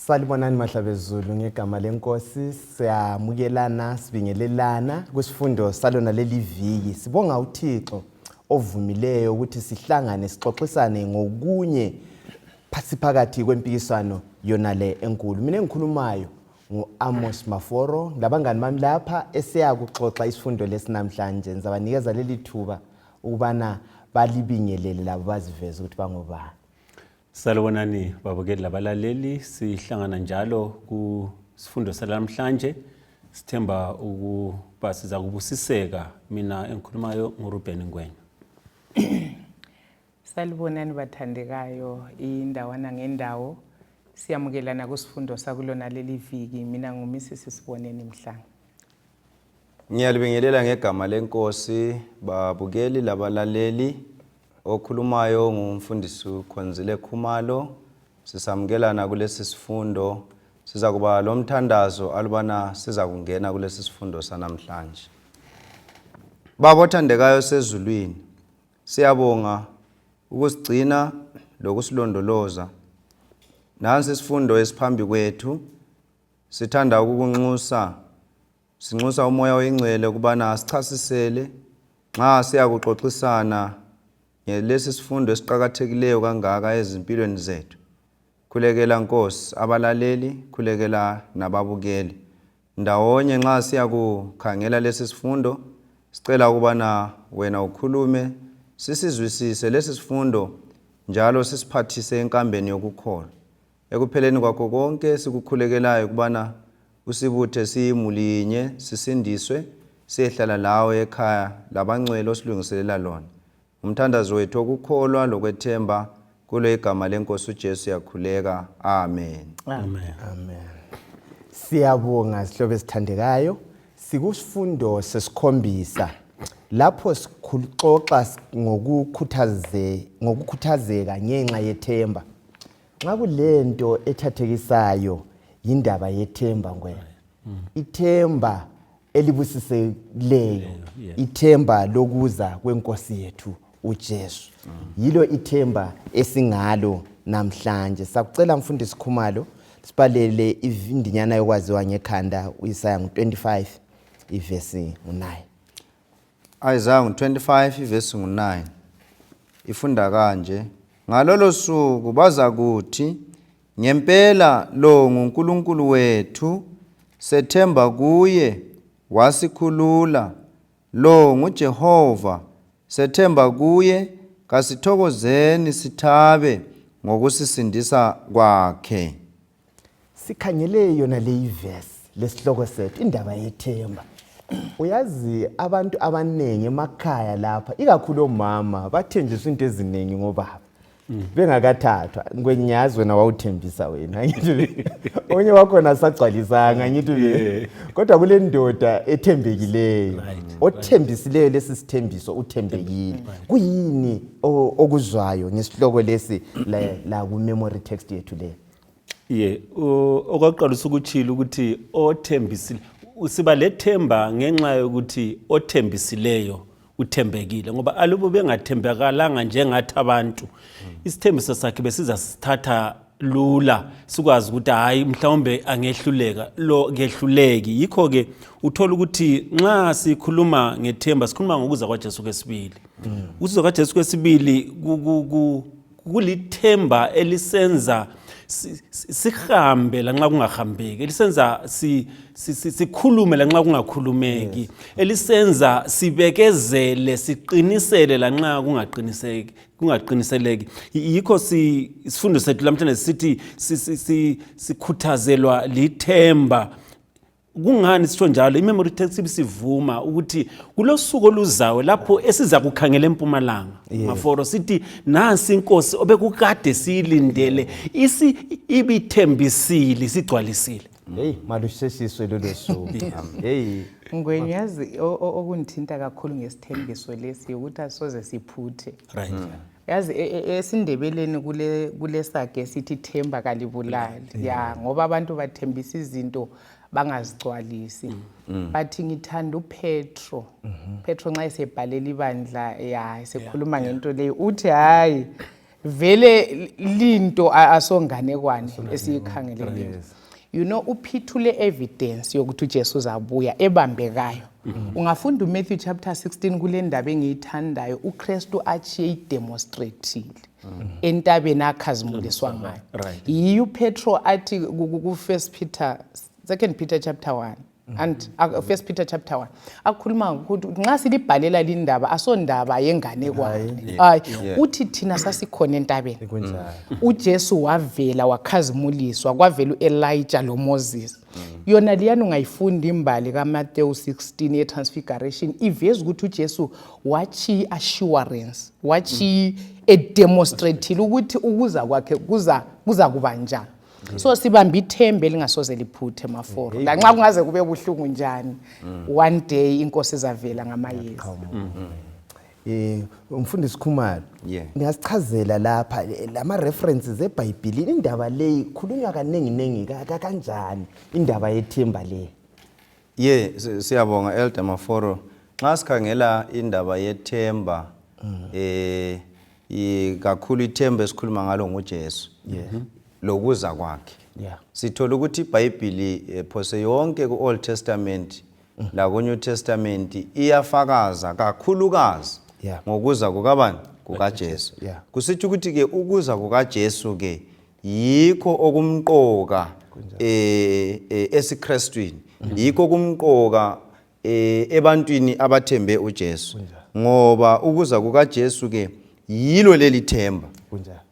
Salibonani Mahlabezulu ngegama lenkosi siyamukelana sibingelelana kwisifundo salona leli viki. Sibonga uThixo ovumileyo ukuthi sihlangane sixoxisane ngokunye phakathi kwempikiswano yona le enkulu. Mina engikhulumayo ngu-Amos Maforo labangani bami lapha esiyakuxoxa isifundo lesi namhlanje. Ngizabanikeza leli thuba ukubana balibingelele labo baziveze ukuthi bangobani. Salibonani babukeli labalaleli, sihlangana njalo kusifundo salamhlanje. Sithemba ukuba siza kubusiseka. Mina engikhulumayo nguRuben Ngwenya. Salibonani bathandekayo indawana ngendawo. Siyamukelana kusifundo sakulona leli viki. Mina nguMrs Siboneni Mhlanga. Ngiyalibingelela ngegama lenkosi babukeli labalaleli. Okhulumayo ngumfundisi uKhonzile Khumalo. Sisamukelana kulesi sifundo. Siza kuba lo mthandazo alubana siza kungena kulesi sifundo sanamhlanje. Baba othandekayo sezulwini, siyabonga ukusigcina lokusilondoloza. Nansi isifundo esiphambi kwethu. Sithanda ukukunxusa, sinxusa uMoya oyiNgcwele ukubana asichasisele nxa siyakuxoxisana ngelesi sifundo esiqakathekileyo kangaka ezimpilweni zethu. Khulekela Nkosi abalaleli, khulekela nababukeli. Ndawonye nxa siyakukhangela lesi sifundo, sicela ukubana wena ukhulume, sisizwisise lesi sifundo njalo sisiphathise enkambeni yokukholwa. Ekupheleni kwakho konke sikukhulekelayo ukubana usibuthe siyimuli yinye sisindiswe siyehlala lawe ekhaya labangcwele osilungiselela lona. Umthandazo wethu wokukholwa lokwethemba kulo igama leNkosi uJesu yakhuleka. Amen. Amen. Amen. Siyabonga sihlobo esithandekayo. Sikusifundo sesikhombisa lapho sixoxa ngokukhuthaze ngokukhuthazeka ngenxa yethemba. Nxa kulento ethathekisayo yindaba yethemba ngwena. Ithemba elibusisekileyo, ithemba lokuza kwenkosi yethu uJesu. Yilo ithemba esingalo namhlanje. Sakucela mfundisi Khumalo sibhalele indinyana yokwaziwa ngekhanda uIsaya ngu-25 ivesi ngu-9. Isaiah ngu-25 ivesi ngu-9 ifunda kanje: Ngalolo suku bazakuthi, ngempela lo nguNkulunkulu wethu, sethemba kuye, wasikhulula. Lo nguJehova, sethemba kuye, kasithokozeni sithabe ngokusisindisa kwakhe. Sikhangele yona leyi verse lesihloko sethu indaba yethemba. Uyazi abantu abaningi emakhaya lapha ikakhulu omama bathenjiswa into eziningi ngobaba bengakathathwa. Ngwenyazi wena wawuthembisa wena ngithi onye wakhona asagcwalisanga ngithi kodwa kule ndoda ethembekileyo othembisileyo lesi sithembiso uthembekile. Kuyini okuzwayo ngesihloko lesi la ku memory text yethu le? Ye, okwaqala usukutshilo ukuthi othembisile usiba lethemba ngenxa yokuthi othembisileyo uthembekile, ngoba alubo bengathembekalanga njengathi abantu, isithembiso sakhe besizasithatha lula, sikwazi ukuthi hayi mhlawumbe angehluleka, lo kehluleki. Yikho-ke uthola ukuthi nxa sikhuluma ngethemba sikhuluma ngokuza kwaJesu kwesibili. Ukuza kwaJesu kwesibili kulithemba elisenza sihambe lanxa kungahambeki, elisenza sikhulume lanxa kungakhulumeki, elisenza sibekezele siqinisele lanxa kungaqiniseki kungaqiniseleki. Yikho isifundo sethu lamhlanje sithi sikhuthazelwa lithemba. Kungani sisho njalo? I-memory text ibisivuma ukuthi kulosuku oluzayo lapho esiza kukhangela empumalanga maforo sithi nansi inkosi obekukade siyilindele, isi ibithembisile isigcwalisile. Hey, malusheshiswe lolo suku. Hey. Ngwenya, yazi okungithinta kakhulu ngesithembiso lesi ukuthi asoze siphuthe. Yazi esiNdebeleni kule sage sithi themba kalibulali. Ya, ngoba abantu bathembisa izinto bangazigcwalisi. But ngithanda uPetro. Petro nxa esebhalela ibandla ya esekhuluma ngento leyo uthi hayi Vele linto asonganekwane esiyikhangeleleyo. You know, uPeter ule evidence yokuthi uJesu uzabuya ebambekayo. Ungafunda uMatthew chapter 16 kule ndaba engiyithandayo, uKristu achiye idemonstratile entabeni akhazimuliswa ngayo. Yiyo uPetro athi ku First Peter, Second Peter chapter 1 and First Peter chapter 1 akhuluma ngokuthi nxa silibhalela lindaba asondaba yenganekwane. Hayi, uthi thina sasikhona entabeni. UJesu wavela wakhazimuliswa, kwavela uElijah loMoses. Yona liyana ungayifunda imbali kaMathewu 16 ye-Transfiguration, iveza ukuthi uJesu watshiya i-assurance, watshiya edemonstratile ukuthi ukuza kwakhe kuza kuba njani. So sibamba ithemba elingasoze liphuthe, Maforo, lanxa kungaze kube buhlungu njani, one day inkosi izavela ngamayezi. Umfundisi Khumalo, ngiyasichazela lapha lama references eBhayibhelini, indaba leyi khulunywa kaningi ningi kanjani indaba yethemba le? Ye, siyabonga Elder Maforo. Nxa sikhangela indaba yethemba, kakhulu ithemba esikhuluma ngalo nguJesu. Lokuza kwakhe. Sithola ukuthi iBhayibheli phose yonke ku-Old Testament la ku-New Testament iyafakaza kakhulukazi ngokuza kukabani? KukaJesu. Kusithi ukuthi ke ukuza kukaJesu ke yikho okumqoka esiKristwini, yikho okumqoka ebantwini abathembe uJesu, ngoba ukuza kukaJesu ke yilo leli themba.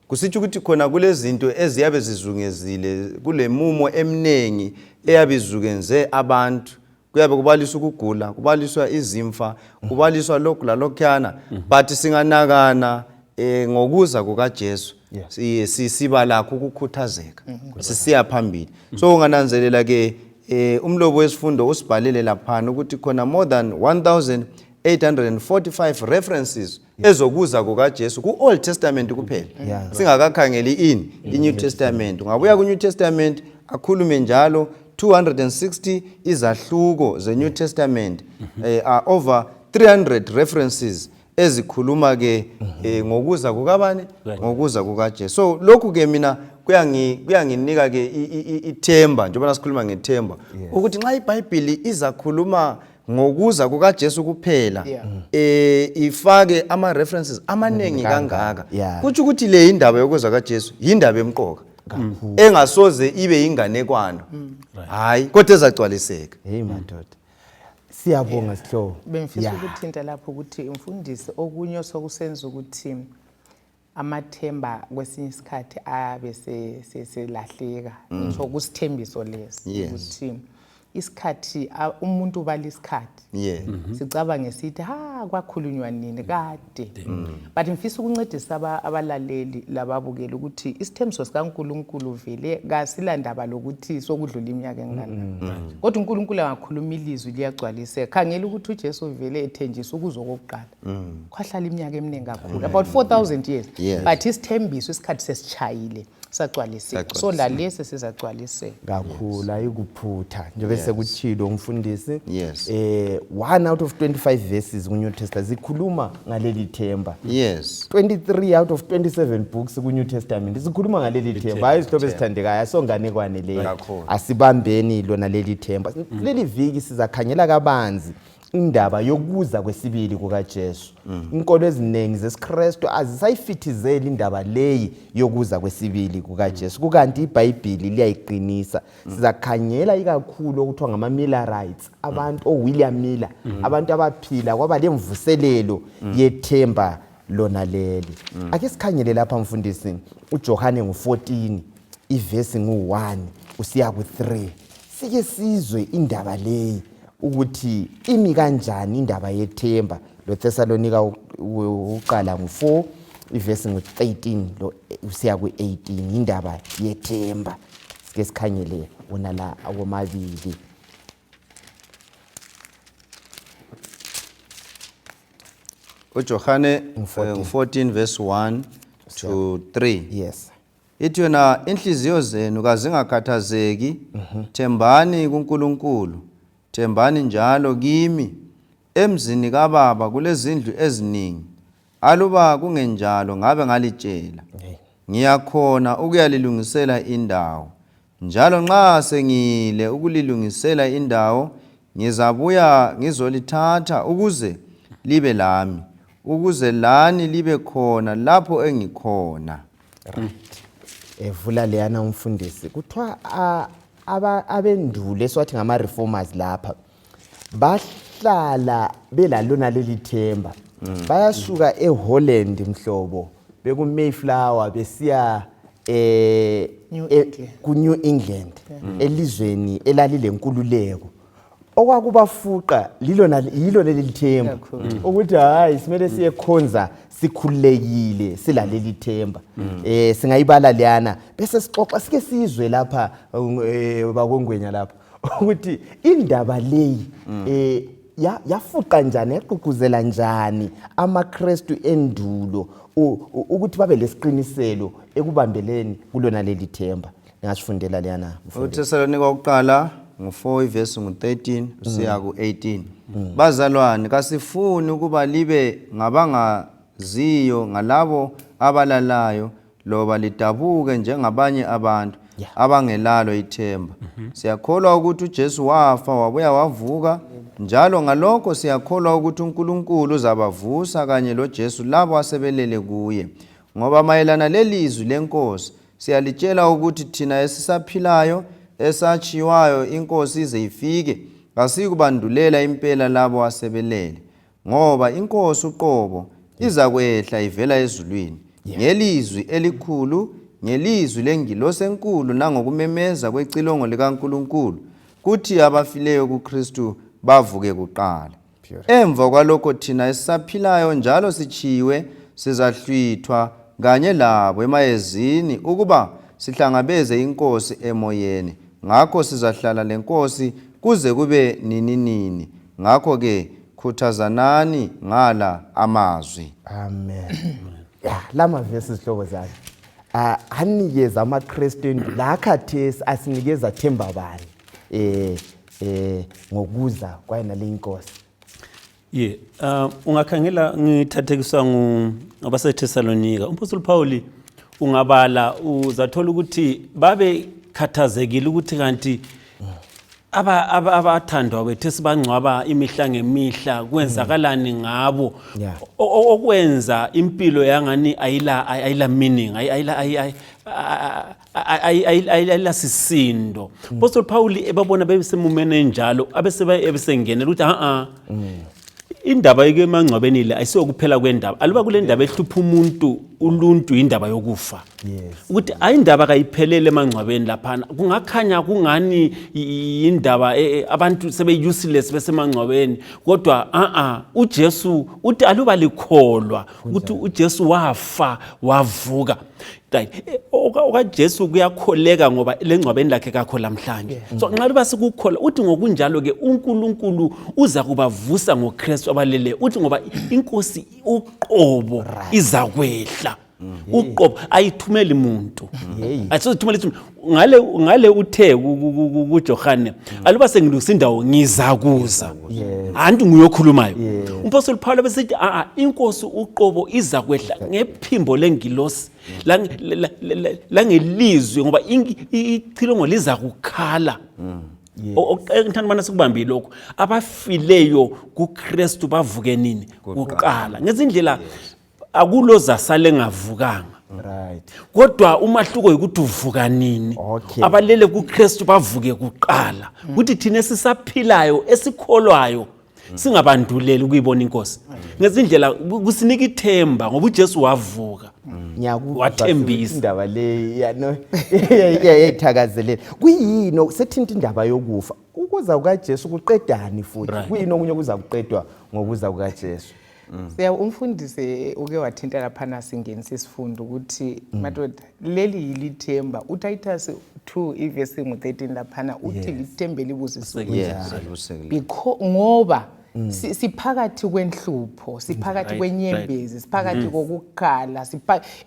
Kusithi ukuthi khona kulezinto eziyabe zizungezile, kulemumo eminingi eyabe izukenze abantu, kuyabe kubaliswa ukugula, kubaliswa izimfa, kubaliswa lokhu lalokhuyana, but singanakana ngokuza kukaJesu, siba lakho ukukhuthazeka sisiya phambili. So ungananzelela ke umlobo wesifundo usibhalele laphana ukuthi khona more than 1845 references ezokuza kukaJesu ku-Old Testament kuphela, singakakhangeli ini i-New Testament. Ungabuya ku-New Testament akhulume njalo 260 izahluko ze-New Testament, are over 300 references ezikhuluma ke ngokuza kukabani? Ngokuza kukaJesu. So lokhu ke mina kuyanginika ke ithemba, njengoba sikhuluma ngethemba, ukuthi nxa iBhayibheli izakhuluma ngokuza kukaJesu kuphela, ifake ama references amaningi kangaka, kutsho ukuthi le indaba yokuza kaJesu yindaba emqoka engasoze ibe inganekwana, hayi, kodwa ezagcwaliseka. Hey madoda, siyabonga sihlobo. Bengifisa ukuthinta lapho ukuthi mfundisi, okunye osokusenza ukuthi amathemba kwesinye isikhathi ayabe selahleka, ngisho kusithembiso lesi, ukuthi isikhathi, umuntu ubala isikhathi, sicabange sithi ha kwakhulunywa nini kade. But ngifisa ukuncedisa abalaleli lababukeli ukuthi isithembiso sikaNkulunkulu vele kasilandaba lokuthi sokudlula iminyaka enganani, kodwa uNkulunkulu angakhuluma ilizwi liyagcwaliseka. Khangela ukuthi uJesu vele ethenjiswa ukuza okokuqala, kwahlala iminyaka eminingi kakhulu, about 4000 years, but isithembiso isikhathi sesitshayile sagcwaliseka. So lalesi sizagcwaliseka. Kakhulu, ayikuphutha njengoba sekuthilo umfundisi. 1 out of 25 verses ku-New Testament zikhuluma ngaleli themba. 23 out of 27 books ku-New Testament zikhuluma ngaleli themba. Hayi, zihlobo ezithandekayo, asonganekwane leyo. Kakhulu. Asibambeni lona leli themba. Leli viki sizakhangela kabanzi indaba yokuza kwesibili kukaJesu. Inkolo eziningi zesiKristu azisayifithizeli indaba leyi yokuza kwesibili kukaJesu, kukanti iBhayibhili liyayiqinisa. Sizakhangela ikakhulu okuthiwa ngama-Millerites, abantu oWilliam Miller, abantu abaphila kwaba lemvuselelo yethemba lona leli. Ake sikhangele lapha mfundisi, uJohane ngu-14 ivesi ngu-1 usiya ku-3, sike sizwe indaba leyi ukuthi imi kanjani indaba yethemba. Lo Thessalonika uqala ngu-4 ivesi ngu-13 lo usiya ku-18, indaba yethemba. Sike sikhangele wona la awomabili. uJohane Ngu-14. 14 verse 1 to 3. Yes. Ithi yona, inhliziyo zenu kazingakhathazeki, thembani kuNkulunkulu, thembani njalo kimi. Emzini kaBaba kulezindlu eziningi. Aluba kungenjalo ngabe ngalitshela. Ngiyakhona ukuyalilungisela indawo. Njalo nxa sengiyile ukulilungisela indawo, ngizabuya ngizolithatha ukuze libe lami, ukuze lani libe khona lapho engikhona. Evula leyana umfundisi kuthiwa abendulo esiwathi ngama-reformers lapha bahlala belalona leli themba. Bayasuka eHolland mhlobo beku-Mayflower besiya New England. ku-New England, elizweni elalilenkululeko. Okwakubafuqa yilo leli themba ukuthi hayi, simele siyekhonza sikhululekile silaleli themba. Singayibala leyana bese sixoxa sike sizwe lapha bakongwenya lapha ukuthi indaba leyi yafuqa njani, yagqugquzela njani amaKrestu endulo ukuthi babe lesiqiniselo ekubambeleni kulona leli themba. Ngingasifundela leyana, mfundisi? UThesalonika wokuqala ngu-4 ivesi ngu-13 usiya ku-18. Bazalwane, kasifuni ukuba libe ngabangaziyo ngalabo abalalayo, loba lidabuke njengabanye abantu abangelalo ithemba. Siyakholwa ukuthi uJesu wafa wabuya wavuka, njalo ngalokho siyakholwa ukuthi uNkulunkulu uzabavusa kanye loJesu labo asebelele kuye. Ngoba mayelana lelizwi lenkosi siyalitshela ukuthi thina esisaphilayo, esatshiywayo inkosi ize ifike, kasiyikubandulela impela labo asebelele. Ngoba inkosi uqobo izakwehla ivela ezulwini ngelizwi elikhulu, ngelizwi lengilosi enkulu nangokumemeza kwecilongo likaNkulunkulu, kuthi abafileyo kuKristu bavuke kuqala. Emva kwalokho thina esisaphilayo njalo sitshiwe sizahlwithwa kanye labo emayezini ukuba sihlangabeze inkosi emoyeni. Ngakho sizahlala lenkosi kuze kube nininini. Ngakho-ke khuthazanani ngala amazwi. Amen. Ya, lama verses, zihlobo zami, anikeza amaKristu endulo la khathesi asinikeza themba bani ngokuza kwayena le inkosi? Ye, ungakhangela ngithathekiswa ngabaseThesalonika. Umpostoli Paul, ungabala uzathola ukuthi babekhathazekile ukuthi kanti abathandwa bethu esibangcwaba imihla ngemihla kwenzakalani ngabo, okwenza impilo yangani ayila meaning, ayila sisindo. Apostle Paul ebabona besemumeni enjalo, abese ebesengenela ukuthi a indaba ike emangcwabeni le ayisiyo kuphela kwendaba. Aluba kule ndaba ehlupha umuntu uluntu, indaba yokufa, ukuthi hayi, indaba kayiphelele emangcwabeni laphana. Kungakhanya kungani indaba abantu sebe-useless besemangcwabeni, kodwa a-a uJesu uthi aluba likholwa ukuthi uJesu wafa wavuka. Right. OkaJesu kuyakholeka ngoba lengcwabeni lakhe kakho lamhlanje. So nxa luba sikukholwa, uthi ngokunjalo-ke uNkulunkulu uza kubavusa ngoKristu abaleleyo. Uthi ngoba inkosi uqobo izakwehla, uqobo, ayithumeli muntu, ayisozithumela ithi ngale uthe kuJohane, aluba sengilungisa indawo ngizakuza. Anti nguye okhulumayo umpostoli Paul besithi a inkosi uqobo iza kwehla ngephimbo lengilosi langelizwi, ngoba ichilongo liza kukhala. Ngithanda ubana sikubambile lokhu, abafileyo kuKristu bavuke nini? Kuqala. Ngezindlela akulo zasale engavukanga, kodwa umahluko yikuthi uvuka nini. Abalele kuKristu bavuke kuqala, kuthi thina esisaphilayo esikholwayo singabanduleli ukuyibona inkosi. Ngezindlela kusinika ithemba ngoba uJesu wavuka. Ngiyakuzwa. Wathembisa. Indaba le ya no yayithakazelela. Kuyini sethinta indaba yokufa, ukuza kukaJesu kuqedani futhi? Kuyini okunye okuza kuqedwa ngokuza kukaJesu? Siya umfundisi uke wathinta laphana singenisa isifundo ukuthi madoda, leli yilithemba. UTitus 2 ivesi ngu-13 laphana uthi lithemba elibusisiweyo. Yes, elibusisekile. Ngoba Siphakathi kwenhlupho, siphakathi kwenyembezi, siphakathi kokukhala,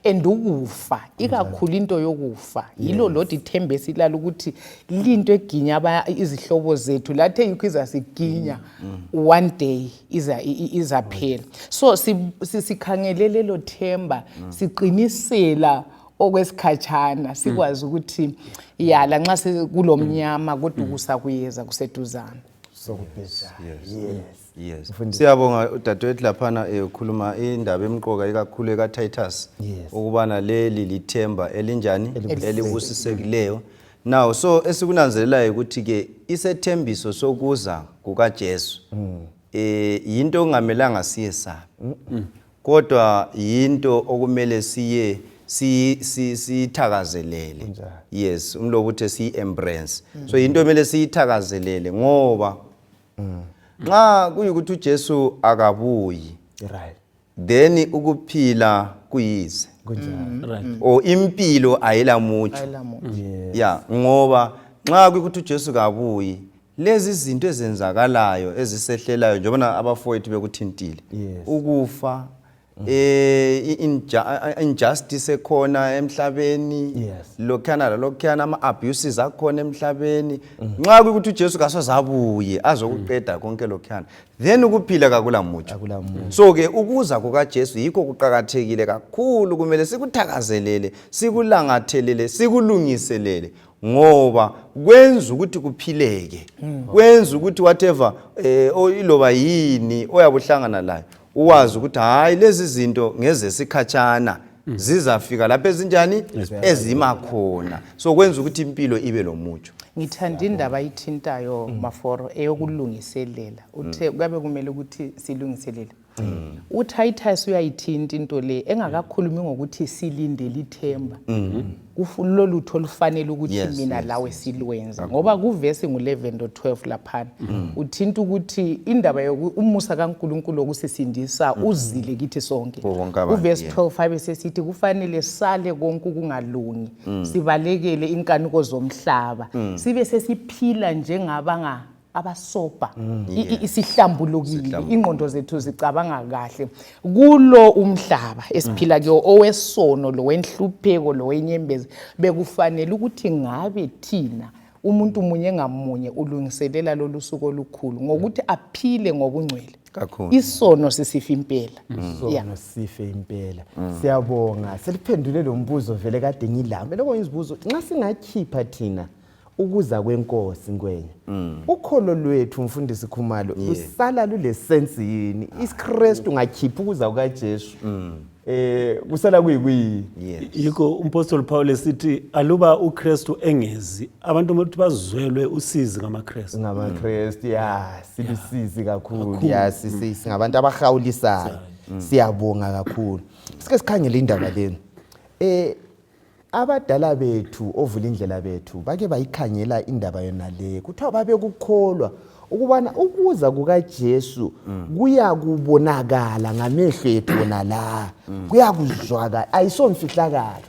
and ukufa, ikakhulu into yokufa yilo lodwa ithemba esilala ukuthi linto eginya izihlobo zethu lathe yikho izasiginya one day izaphela. So sikhangele lelo themba, siqinisela okwesikhatshana, sikwazi ukuthi yala nxa kulomnyama kodwa kusakuyeza kuseduzane. Sokubhejana. Yes. Siyabonga udadewethu laphana ukhuluma indaba emqoka ikakhulu ekaTitus ukubana leli lithemba elinjani elibusisekileyo. Now so esikunanzelelayo ukuthi ke isethembiso sokuza kukaJesu yinto okungamelanga siyesabe. Kodwa yinto okumele siye siyithakazelele. Yes, umlobo uthe siyi-embrace. So yinto emele siyithakazelele ngoba nxa kuyikuthi uJesu akabuyi, then ukuphila kuyize. Or impilo ayilamutsho. Yeah, ngoba nxa kuyikuthi uJesu kabuyi, lezi zinto ezenzakalayo ezisehlelayo njengoba abafowethu bekuthintile, ukufa, injustice ekhona emhlabeni, lokhana lalokhana ama abuses akhona emhlabeni, nxa kuyikuthi uJesu kasozabuye azokuqeda konke lokhana, then ukuphila kakulamutsho. So ke ukuza kukaJesu yikho kuqakathekile kakhulu, kumele sikuthakazelele, sikulangathelele, sikulungiselele, ngoba kwenza ukuthi kuphileke, kwenza ukuthi whatever iloba yini oyabuhlangana layo uwazi ukuthi hayi lezi zinto ngezesikhatshana zizafika lapho ezinjani ezima khona. So kwenza ukuthi impilo ibe lomutsho. Ngithanda indaba ayithintayo Maforo eyokulungiselela. Uthe kuyabe kumele ukuthi silungiselele. uTitus uyayithinta into le engakakhulumi ngokuthi silindele ithemba. Lolutho olufanele ukuthi mina lawe silwenze, ngoba kuvesi ngu-11 lo 12 laphana uthinta ukuthi indaba umusa kaNkulunkulu wokusisindisa uzile kithi sonke. Kuvesi 12 abe sesithi kufanele sale konke ukungalungi, sibalekele inkanuko zomhlaba, sibe sesiphila njengabanga abasoba isihlambulukile, ingqondo zethu zicabanga kahle kulo umhlaba esiphila kuyo owesono lowenhlupheko lowenyembezi. Bekufanele ukuthi ngabe thina umuntu munye ngamunye ulungiselela lolu suku olukhulu ngokuthi aphile ngobungcwele. Isono sisifa impela. Isono sife impela. Siyabonga, seliphendule lo mbuzo vele kade ngilami. Lokho ngizibuzo, nxa singakhipha thina ukuza kwenkosi Ngwenya, ukholo lwethu mfundisi Khumalo lusala lule sense yini? IsiKristu ngakhipha ukuza kukaJesu kusala kuyikuyini? Yikho umpostoli Paul esithi aluba uKristu engezi abantu ukuthi bazwelwe usizi ngamaKristu. NgamaKristu, ya silusizi kakhulu, ya singabantu abahawulisayo. Siyabonga kakhulu. Sike sikhangele indaba leni. Abadala bethu ovula indlela bethu bake bayikhangela indaba yona le, kuthiwa babekukholwa ukubana ukuza kukaJesu kuyakubonakala ngamehlo ethu wona la, kuyakuzwakala, ayisomfihlakalo.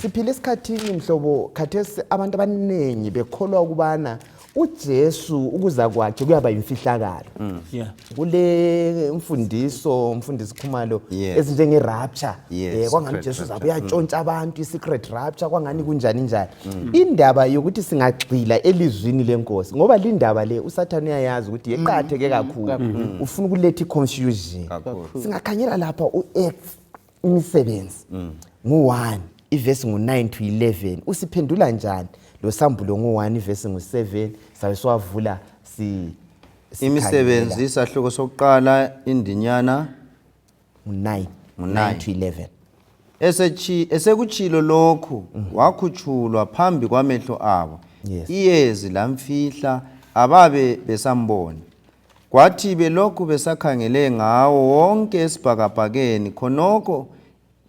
Siphila esikhathini mhlobo khathesi abantu abaningi bekholwa ukubana uJesu ukuza kwakhe kuyaba yimfihlakalo. Kule mfundiso mfundisi Khumalo ezinjenge rapture, kwangani Jesu uzabe uyatshontsha abantu, i-secret rapture, kwangani kunjani njani. Indaba yokuthi singagxila elizwini lenkosi, ngoba lindaba le uSathane uyayazi ukuthi yeqatheke kakhulu, ufuna ukuletha i-confusion. Singakhangela lapha u-Acts imisebenzi ngu-1 ivesi ngu-9 to 11 usiphendula njani lo sambulo ngu-1 ivesi ngu-7 sabe siwavula imisebenzi isahluko sokuqala indinyana ngu-9 9 to 11. Esekuchilo lokhu wakhutshulwa phambi kwamehlo abo, iyezi lamfihla ababe besambona. Kwathi belokhu besakhangele ngawo wonke esibhakabhakeni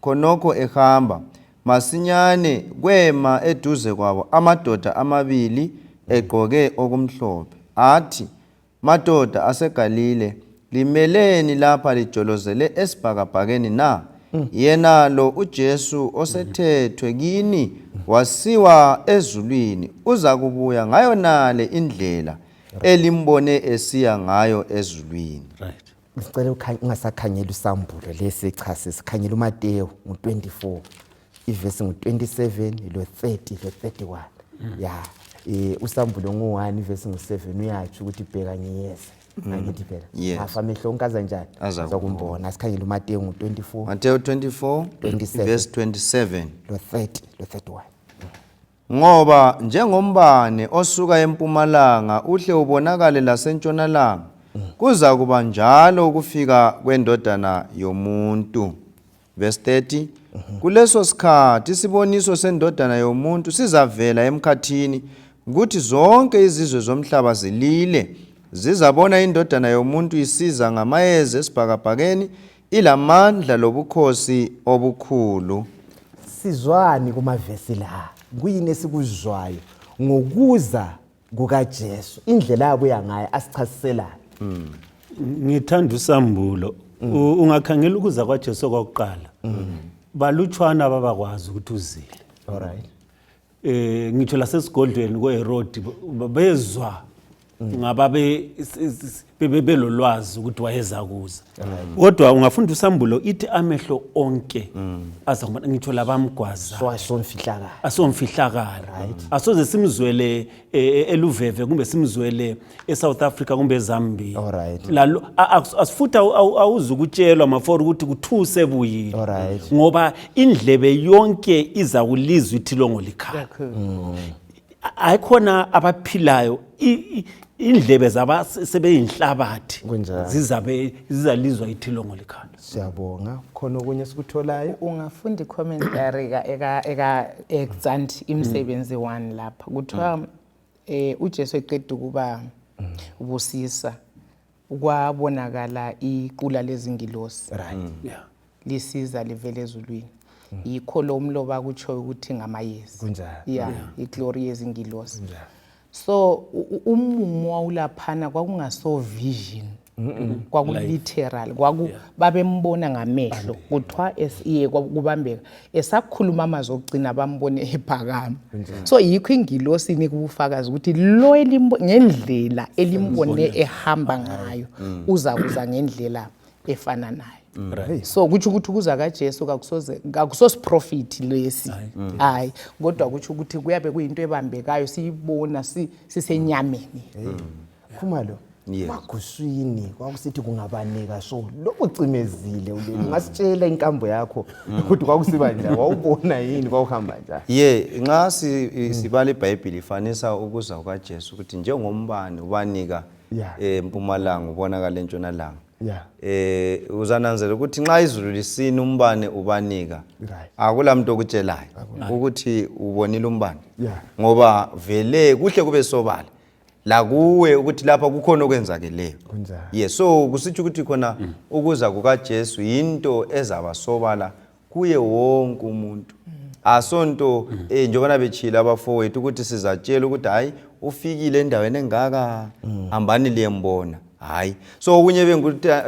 khonokho ehamba masinyane kwema eduze kwabo amadoda amabili egqoke okumhlophe, athi, madoda aseGalile, limeleni lapha lijolozele esibhakabhakeni na? Yena lo uJesu osethethwe kini wasiwa ezulwini uza kubuya ngayonale indlela elimbone esiya ngayo ezulwini. Right. Ngicela ungasakhangeli usambulo lesi chasisi, sikhangela uMateyu ngu-24 ivesi ngu-27 lo-30 lo-31. Ya, usambulo ngu-1 ivesi ngu-7 uyatsho ukuthi bheka ngiyeza. Angithi phela. Yes. Afa amehlo onke aza njani? Aza Azakumbona. Asikhangele uMateyu ngu-24 Mateyu 24 27. verse 27. lo-30 lo-31. Ngoba njengombane osuka empumalanga uhle ubonakale lasentshonalanga, kuza kuba njalo ukufika kwendodana yomuntu. Verse 30. Kuleso sikhathi isiboniso sendodana yomuntu sizavela emkhathini, kuthi zonke izizwe zomhlaba zilile, zizabona indodana yomuntu isiza ngamayezi esibhakabhakeni, ilamandla lobukhosi obukhulu. Sizwani kumavesi la? Kuyini esikuzwayo ngokuza kukaJesu? Indlela abuya ngayo asichasiselana. Ngithanda usambulo. Ungakhangela ukuza kwaJesu kwakuqala, balutshwana ababakwazi ukuthi uzile. Alright. Ngitsho lasesigodlweni koHerodi bezwa ngababe belolwazi ukuthi wayeza kuza. Kodwa ungafunda usambulo ithi amehlo onke aza kubona, ngitsho labamgwaza. Swasomfihlakalo. Asomfihlakalo. Asoze simzwele eluveve kumbe simzwele eSouth Africa kumbe eZambia. Alright. Lalo asifuthi awuzukutshelwa mafora ukuthi kuthuse buyile. Alright. Ngoba indlebe yonke iza kulizwa ithilongo likhala. Ayikhona abaphilayo indlebe zaba sebeyinhlabathi Kunjalo. zizabe zizalizwa ithilongo likhala. Siyabonga. Khona okunye esikutholayo? Ungafunda i-commentary eka Exant imisebenzi 1 lapha. Kuthiwa uJesu eqeda ukuba ubusisa kwabonakala iqula lezingilosi. Right. Yeah. Lisiza livele ezulwini. Yikho lo mloba kutsho ukuthi ngamayezi. Kunjalo. Yeah, iglory yezingilosi. So umumo wawulaphana kwakungaso vision. Kwaku literal, kwaku babembona ngamehlo. Kuthiwa esiye kubambeka. Esakhuluma amazwi okugcina bambone ephakama. So yikho ingilosi inika ubufakazi ukuthi lo ngendlela elimbone ehamba ngayo uza kuza ngendlela efana nayo. Right. So kutsho ukuthi ukuza kaJesu kakusosiprofit lesi. Hayi, kodwa kutsho ukuthi kuyabe kuyinto ebambekayo siyibona sisenyameni. Khumalo. Yes. Maguswini kwakusithi kungabaneka so lokucimezile uleli. Ungasitshela inkambo yakho ukuthi kwakusiba njani, wawubona yini, kwakuhamba njani? Ye, nxa sibala iBhayibheli ifanisa ukuza kukaJesu ukuthi njengombane ubanika empumalanga ubonakala entshonalanga. Yeah. Uzananzela ukuthi nxa izulu lisina umbane ubanika. Right. Akula muntu okutshelayo ukuthi ubonile umbane. Yeah. Ngoba vele kuhle kube sobala lakuwe ukuthi lapha kukhona okwenzakeleyo. Kunjalo. Yes, so kusitsho ukuthi khona ukuza kukaJesu yinto ezaba sobala kuye wonke umuntu. Asonto njengoba bechile abafowethu ukuthi sizatshela ukuthi hayi ufikile endaweni engaka, hambani liyembona. Hayi. So okunye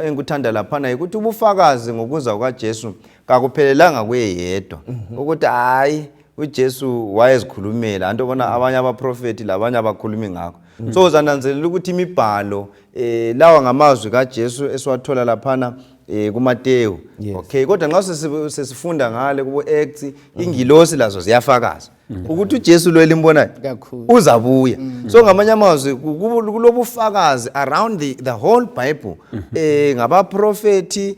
engikuthanda laphana ukuthi ubufakazi ngokuza kukaJesu kakuphelelanga kuye yedwa. Ukuthi hayi uJesu wayezikhulumela, anto bona abanye abaprofeti labanye abakhulumi ngakho. So uzananzelela ukuthi imibhalo lawa ngamazwi kaJesu esiwathola laphana kuMateyu. Yes. Okay, kodwa nxa sesifunda ngale kubo Acts, ingilosi lazo ziyafakaza ukuthi uJesu lo elimbonayo Kakhulu. uzabuya. So ngamanye amazwi kulobufakazi around the whole Bible, ngabaprofeti,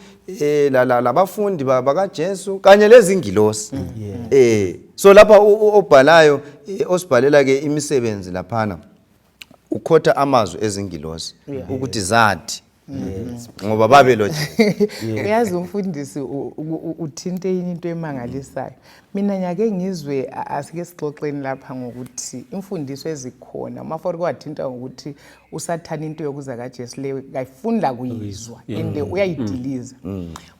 labafundi bakaJesu kanye lezingilosi. So lapha obhalayo, osibhalela ke imisebenzi laphana ukhotha amazwi ezingilosi ukuthi zathi ngoba babe lo Uyazi umfundisi uthinte enye into emangalisayo. Mina ngiyake ngizwe asike sixoxeni lapha ngokuthi imfundiso ezikhona uMafori kwathinta ngokuthi uSathane into yokuza kaJesu le kayifuni la kuyizwa ende uyayidiliza.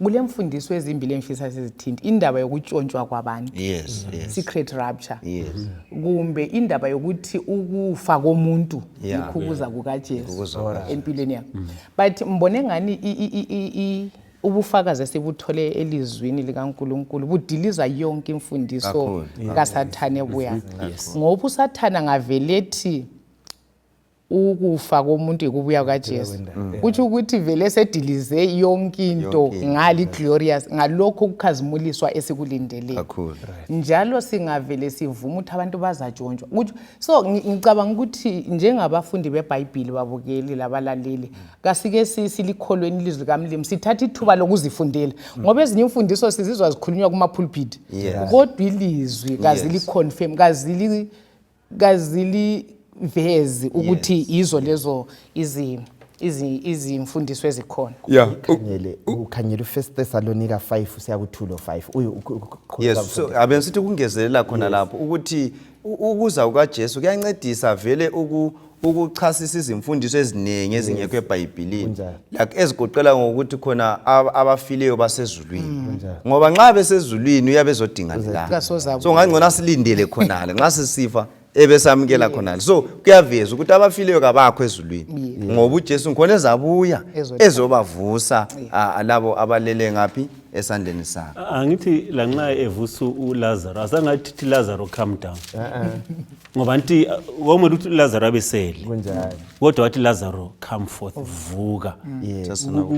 Kule mfundiso ezimbili engifisa sizithinte, indaba yokutshontshwa kwabantu. Yes, yes. Secret rapture. Yes. Kumbe indaba yokuthi ukufa komuntu Yeah. yikho ukuza kukaJesu Ukuza kukaJesu. empilweni yakhe. But mbone ngani ubufakazi esibuthole elizwini likaNkuluNkulu budiliza yonke imfundiso Kakhulu. kaSathane ebuya. Yes. Ngoba uSathane angavelethi Ukufa komuntu yikubuya kukaJesu. Kutsho ukuthi vele sedilize yonke into Yonke into. Ngali glorious ngalokho ukukhazimuliswa esikulindeleyo. Kakhulu. Njalo singavele sivume ukuthi abantu bazatshontshwa. Kutsho so ngicabanga ukuthi njengabafundi beBhayibhili, babukeli labalaleli, kasike silikholweni ilizwi likaMlimu, sithathe ithuba lokuzifundela, ngoba ezinye imfundiso sizizwa zikhulunywa kuma-pulpit, kodwa ilizwi kazili-confirm, kazilivezi ukuthi yizo lezo izimfundiso ezikhona. Ukhangele, ukhangele uFirst Thessalonica 5 usiya ku-2 lo 5 uyu Yes, so abe nisithi ukungezelela khona lapho ukuthi ukuza kukaJesu kuyancedisa vele ukuchasisa izimfundiso eziningi ezingekho eBhayibhilini, like ezigoqela ngokuthi khona abafileyo basezulwini, ngoba nxa besezulwini uyabe ezodingani la? Kasozabuya. So ngangcono silindele khonale, nxa sisifa ebesamukela khonale. So kuyaveza ukuthi abafileyo kabakho ezulwini, ngoba uJesu ngikhona ezabuya ezobavusa labo abalele ngaphi esandleni sakhe. Angithi lanxa evusa uLazaro, azangathi thi Lazaro, come down, ngoba nti kwamele ukuthi uLazaro abesele, kodwa wathi, "Lazaro, come forth, vuka."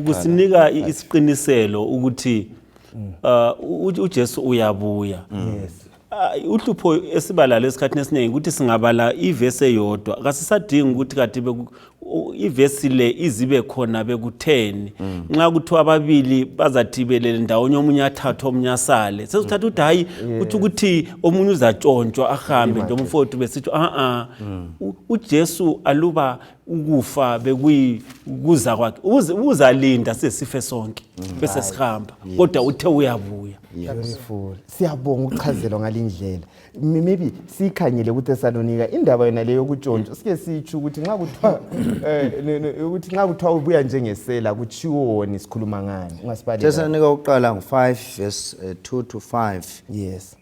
Kusinika isiqiniselo ukuthi uJesu uyabuya. Uhlupho esibalalo esikhathini esiningi ukuthi singabala ivesi eyodwa, kasisadingi ukuthi kade ivesi le izibe khona bekutheni. Nxa kuthiwa ababili bazathi belele ndawonye, omunye athathwe, omunye asale, sesithatha ukuthi hayi, kuthi ukuthi omunye uzatshontshwa ahambe nje. Umfowethu besithi a-a, uJesu aluba ukufa bekuyikuza kwakhe, uzalinda size sife sonke bese sihamba, kodwa uthe uyabuya. Beautiful, siyabonga ukuchazelwa ngalindlela. Maybe siyikhangele kuThessalonika indaba yona leyo yokutshontshwa, sike sitsho ukuthi nxa kuthiwa ukuthi nxa kuthiwa ubuya njengesela kutshiwoni, sikhuluma ngani? Ungasibalela? Thessalonika uqala ngu-5 verse 2 to 5.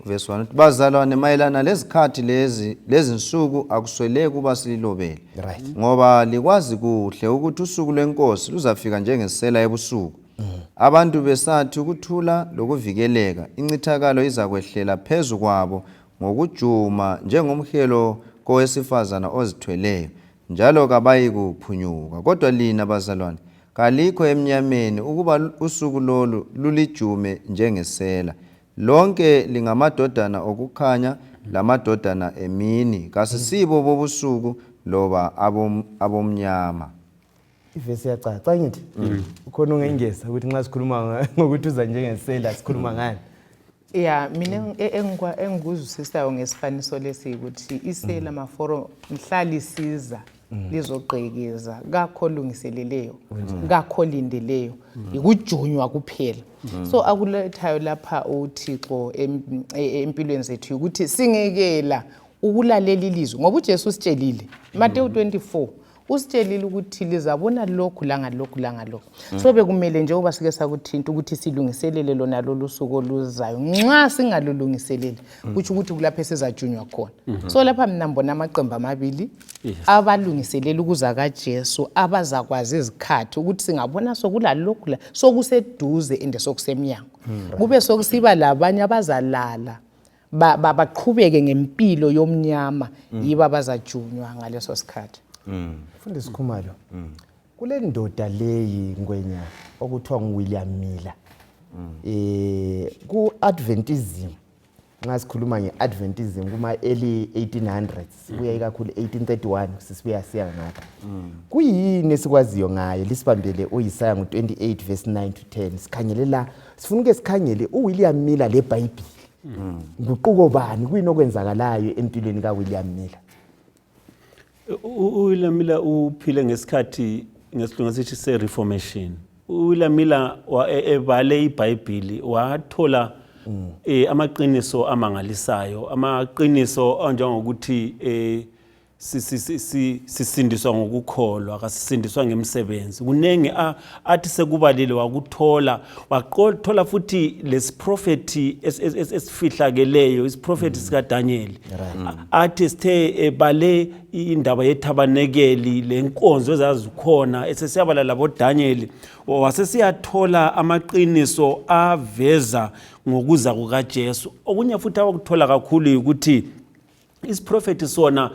Verse 1 uthi, "Bazalwane, mayelana lezikhathi lezi lezinsuku akusweleki ukuba sililobele, ngoba likwazi kuhle ukuthi usuku lwenkosi luzafika njengesela ebusuku. Abantu besathi ukuthula lokuvikeleka, incithakalo izakwehlela phezu kwabo ngokujuma njengomhelo kowesifazana ozithweleyo, njalo kabayikuphunyuka. Kodwa lina, bazalwane, kalikho emnyameni ukuba usuku lolu lulijume njengesela. Lonke lingamadodana okukhanya lamadodana emini. Kasisibo bobusuku loba abomnyama." Ivesi iyacaca, ngithi ukhona ongengeza ukuthi nxa sikhuluma ngokuthi uza njengesela sikhuluma ngani? Ya, mina engikuzwisisayo ngesifaniso lesi ukuthi isela maforo mhla lisiza lizogqekeza, kakho olungiseleleyo, kakho olindeleyo, ikujunywa kuphela. So akulethayo lapha uThixo empilweni zethu ukuthi singekela ukulalela ilizwi, ngoba uJesu usitshelile, Mateyu 24, usitshelile ukuthi lizabona lokhu langalokhu langalokhu. So bekumele, njengoba sike sakuthinta, ukuthi silungiselele lona lolu suku oluzayo. Nxa singalulungiseleli, kutsho ukuthi kulapho esizajunywa khona. So lapha mina mbona amaqembu amabili: abalungiselela ukuza kaJesu, abazakwazi izikhathi ukuthi singabona sokulalokhu la sokuseduze and sokusemnyango, kube sokusiba labanye abazalala baqhubeke ngempilo yomnyama, yibo abazajunywa ngaleso sikhathi. Mfundisi Khumalo, kule ndoda leyi ngwenya okuthiwa nguWilliam Miller, ku-Adventism, nxa sikhuluma nge-Adventism kuma-early 1800s, sibuya ikakhulu 1831 sisibuya siya ngapha, kuyini esikwaziyo ngayo? Lisibambele uIsaya ngo-28 verse 9 to 10. Sikhangele la, sifuna uke sikhangele uWilliam Miller leBhayibhili, nguquko bani, kuyini okwenzakalayo empilweni kaWilliam Miller? UWilliam Miller uphile ngesikhathi ngesilungu sithi se-Reformation. UWilliam Miller ebale iBhayibhili wathola amaqiniso amangalisayo, amaqiniso anjengokuthi sisindiswa ngokukholwa, kasisindiswa ngemisebenzi. Kuningi athi sekubalile wakuthola, waqothola futhi lesiprofethi esifihlakeleyo, isiprofethi sikaDaniel, athi sithe ebale indaba yethabanekeli lenkonzo ezazikhona, esesiyabala labo Daniel, wasesiyathola amaqiniso aveza ngokuza kukaJesu. Okunye futhi awakuthola kakhulu ukuthi isiprofethi sona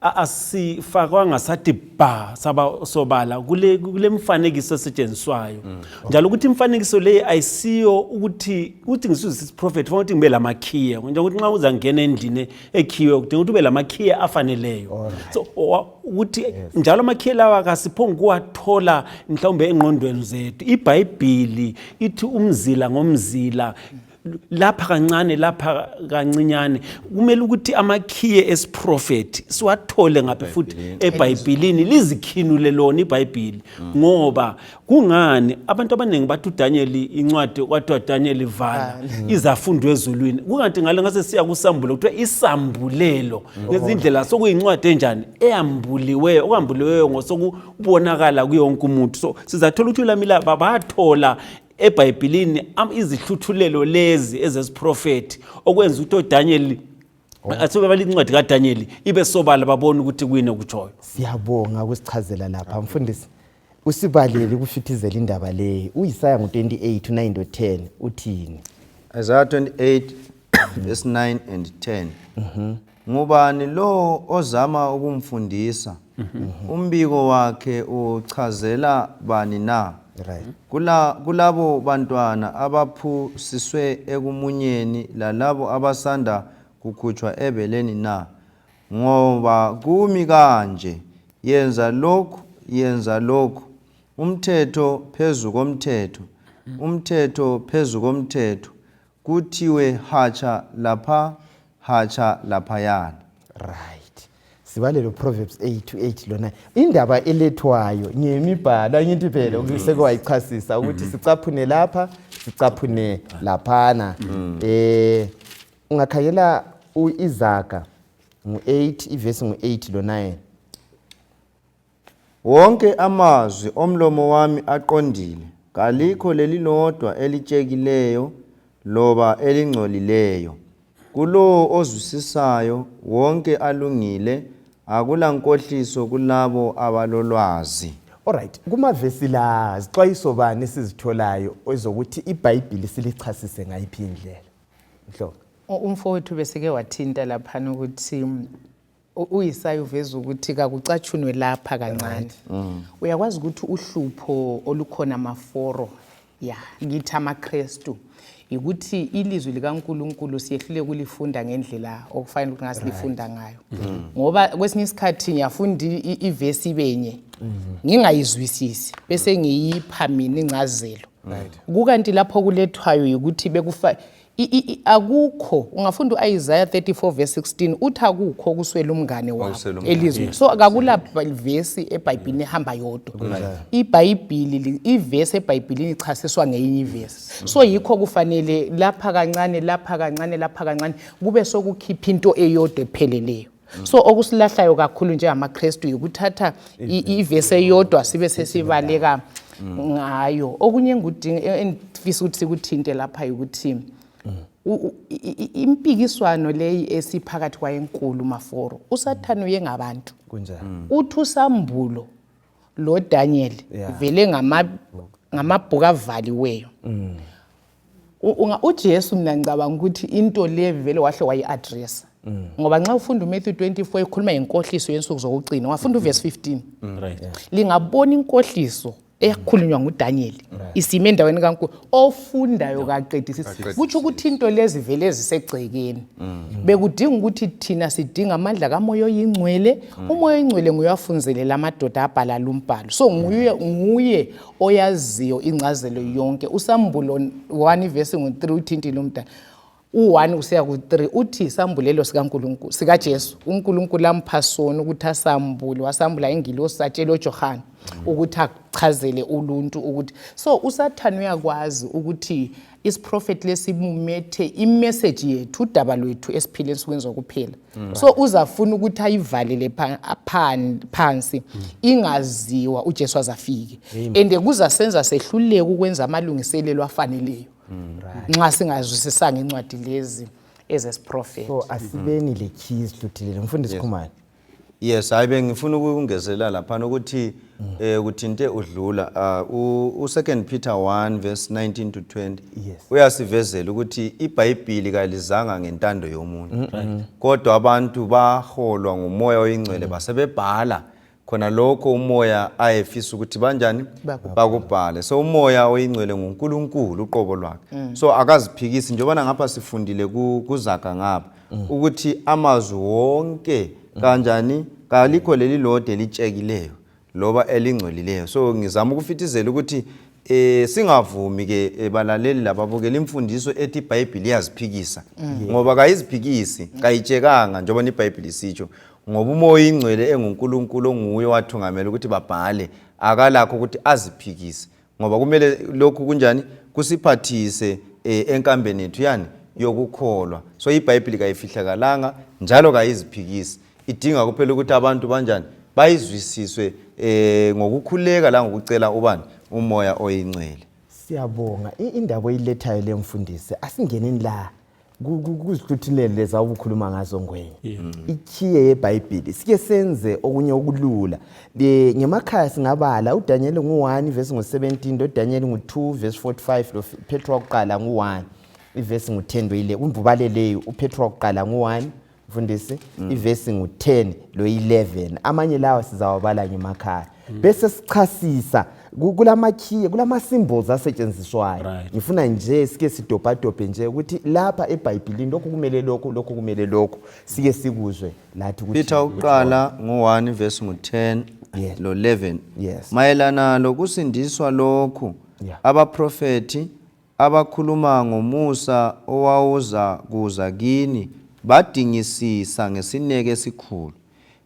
Asifakwanga sathi ba saba sobala kule kule mfanekiso esetshenziswayo, njalo ukuthi imifanekiso le ayisiyo ukuthi uthi ngisizwe isiprofethi fanele ukuthi ngibe lamakhiye, njengokuthi nxa uzangena endlini ekhiwe kudinga ukuthi ube lamakhiye afaneleyo. So ukuthi njalo amakhiye lawa akasiphongi kuwathola mhlawumbe engqondweni zethu. IBhayibhili ithi umzila ngomzila, lapha kancane, lapha kancinyane. Kumele ukuthi amakhiye esiprofethi siwathole ngaphi futhi? EBhayibhilini. Lizikhinule lona iBhayibhili, ngoba kungani abantu abaningi bathi uDaniel, incwadi kwathiwa Daniel vala, izafundwa ezulwini, kungathi ngale ngase siya kusambulo kuthiwa isambulelo. Ngezindlela sokuyincwadi enjani eyambuliweyo, okwambuliweyo ngosokubonakala kuyonke umuntu. So sizathola ukuthi ulamila bathola eBhayibhilini izihluthulelo lezi ezesiprofethi okwenza ukuthi oDaniel asebebala incwadi kaDaniel ibe sobala, babone ukuthi kuyini okutshoyo. Siyabonga ukusichazela lapha, mfundisi. Usibalele ukufithizela indaba leyi, uIsaya ngo-28 9 to 10 uthini? Isaiah 28 verse 9 and 10. Ngubani lo ozama ukumfundisa? Umbiko wakhe uchazela bani na? Kulabo bantwana abaphusiswe ekumunyeni lalabo abasanda kukhutshwa ebeleni na? Ngoba kumi kanje, yenza lokhu, yenza lokhu, umthetho phezu komthetho, umthetho phezu komthetho, kuthiwe hatsha lapha, hatsha laphayana. Right, sibalele Proverbs 8 to 8 lona. Indaba elethwayo ngemibhalo, angithi phela seke wayichasisa ukuthi sicaphune lapha, sicaphune laphana. Ungakhangela uIzaga ngu-8, ivesi ngu-8 lo 9. Wonke amazwi omlomo wami aqondile, kalikho lelilodwa elitshekileyo loba elingcolileyo. Kulowo ozwisisayo wonke alungile, akulankohliso kulabo abalolwazi. Alright, kumavesi la zixwayiso bani esizitholayo ezokuthi iBhayibhili silichasise ngayiphi indlela, Mhlobo? Umfowethu beseke wathinta laphana ukuthi uIsaya uveza ukuthi kakucatshunwe lapha kancane. Uyakwazi ukuthi uhlupho olukhona maforo ya kithi amaKristu ukuthi ilizwi likaNkuluNkulu siyehlule kulifunda ngendlela okufanele ukuthi ngasilifunda ngayo, ngoba kwesinye isikhathi ngiyafunda ivesi ibenye ngingayizwisisi, bese ngiyipha mina incazelo, kukanti lapho kulethwayo ukuthi bekufa akukho. Ungafunda u-Isaiah 34 verse 16, uthi akukho kuswela umngane wabo Okuswela umngane. Elizweni. So akula vesi eBhayibhelini ehamba yodwa. Ibhayibhili ivesi eBhayibhelini ichasiswa ngeyinye ivesi. So yikho kufanele lapha kancane, lapha kancane, lapha kancane, kube sokukhipha into eyodwa epheleleyo. So okusilahlayo kakhulu njengamaKristu yikuthatha ivesi eyodwa sibe sesibaleka ngayo. Okunye engidinga, engifisa ukuthi sikuthinte lapha, ukuthi impikiswano leyi esiphakathi kwayenkulu maforo, uSathane uye ngabantu. Kunjani? Uthi usambulo lo Daniel vele ngamabhuku avaliweyo. UJesu, mina ngicabanga ukuthi into le vele wahle wayi-addressa, ngoba nxa ufunda uMatthew 24 ekhuluma ngenkohliso yensuku zokugcina, ungafunda uvesi 15, lingabona inkohliso eyakhulunywa nguDaniel isime endaweni kaNkulu, ofundayo kaqedisisi. Kutsho ukuthi into lezi vele zisegcekeni. Bekudinga ukuthi thina sidinga amandla kaMoya Oyingcwele. UMoya Oyingcwele nguye wafunzelela amadoda abhala lumbhalo, so nguye oyaziyo ingcazelo yonke. Usambulo 1 ivesi ngu-3 uthintile umdala, u-1 kusiya ku-3, uthi isambulelo sikaNkulunkulu, sikaJesu, uNkulunkulu ampha sona ukuthi asambule, wasambula ingilosi, atshele uJohane ukuthi achazele uluntu ukuthi. So uSathane uyakwazi ukuthi isiprofethi lesimumethe imessage yethu, udaba lwethu esiphile ensukwini zokuphela. So uzafuna ukuthi ayivalele phansi ingaziwa uJesu azafike, and kuzasenza sehluleke ukwenza amalungiselelo afaneleyo nxa singazwisisanga incwadi lezi ezesiprofethi. So asibeni le key, sihluthelele, mfundisi Khumalo. Yes, hayi, bengifuna ukungezelela laphana ukuthi kuthinte udlula u 2 Peter 1 verse 19 to 20. Uyasivezela ukuthi iBhayibheli kalizanga ngentando yomuntu, kodwa abantu baholwa ngumoya oyingcwele, basebebhala khona lokho umoya ayefisa ukuthi banjani bakubhale. So umoya oyingcwele nguNkulunkulu uqobo lwakhe, so akaziphikisi, njengoba ngapha sifundile kuZaga ngapha ukuthi amazwi wonke kanjani kalikho leli lode elitshekileyo loba elingcolileyo. So ngizama ukufithizela ukuthi singavumi ke, balaleli lababukela, imfundiso ethi iBhayibheli iyaziphikisa, ngoba kayiziphikisi, kayitshekanga njengoba iBhayibheli isitsho, ngoba umoya oyingcwele enguNkulunkulu onguye owathungamela ukuthi babhale, akalakho ukuthi aziphikise, ngoba kumele lokhu kunjani kusiphathise enkambeni yethu yani yokukholwa. So iBhayibheli kayifihlakalanga njalo kayiziphikisi, idinga kuphela ukuthi abantu banjani bayizwisiswe ngokukhuleka la ngokucela ubani umoya oyingcwele. Siyabonga. Indaba oyilethayo le, mfundisi, asingeneni la kuzihluthulele leza ubukhuluma ngazo, Ngwenya, ikhiye yeBhayibhili. Sike senze okunye okulula. Ngemakhaya singabala uDaniel ngu-1 verse ngu-17, lo Daniel ngu-2 verse 45, lo Petro wakuqala ngu-1 ivesi ngu-10 lo-11. Kumbe ubaleleyo uPetro wakuqala ngu-1, mfundisi, ivesi ngu-10 lo-11. Amanye lawa sizawabala ngemakhaya bese sichasisa kulamakhiye, kulama-symbols asetshenziswayo. Ngifuna nje sike sidobhadobhe nje ukuthi lapha eBhayibhilini lokhu kumele lokhu, lokhu kumele lokhu, sike sikuzwe lathi ukuthi Peter uqala ngo-1 verse ngu-10 lo-11. Mayelana lokusindiswa lokhu, abaprofethi abakhuluma ngomusa owawuza kuza kini badingisisa ngesineke esikhulu,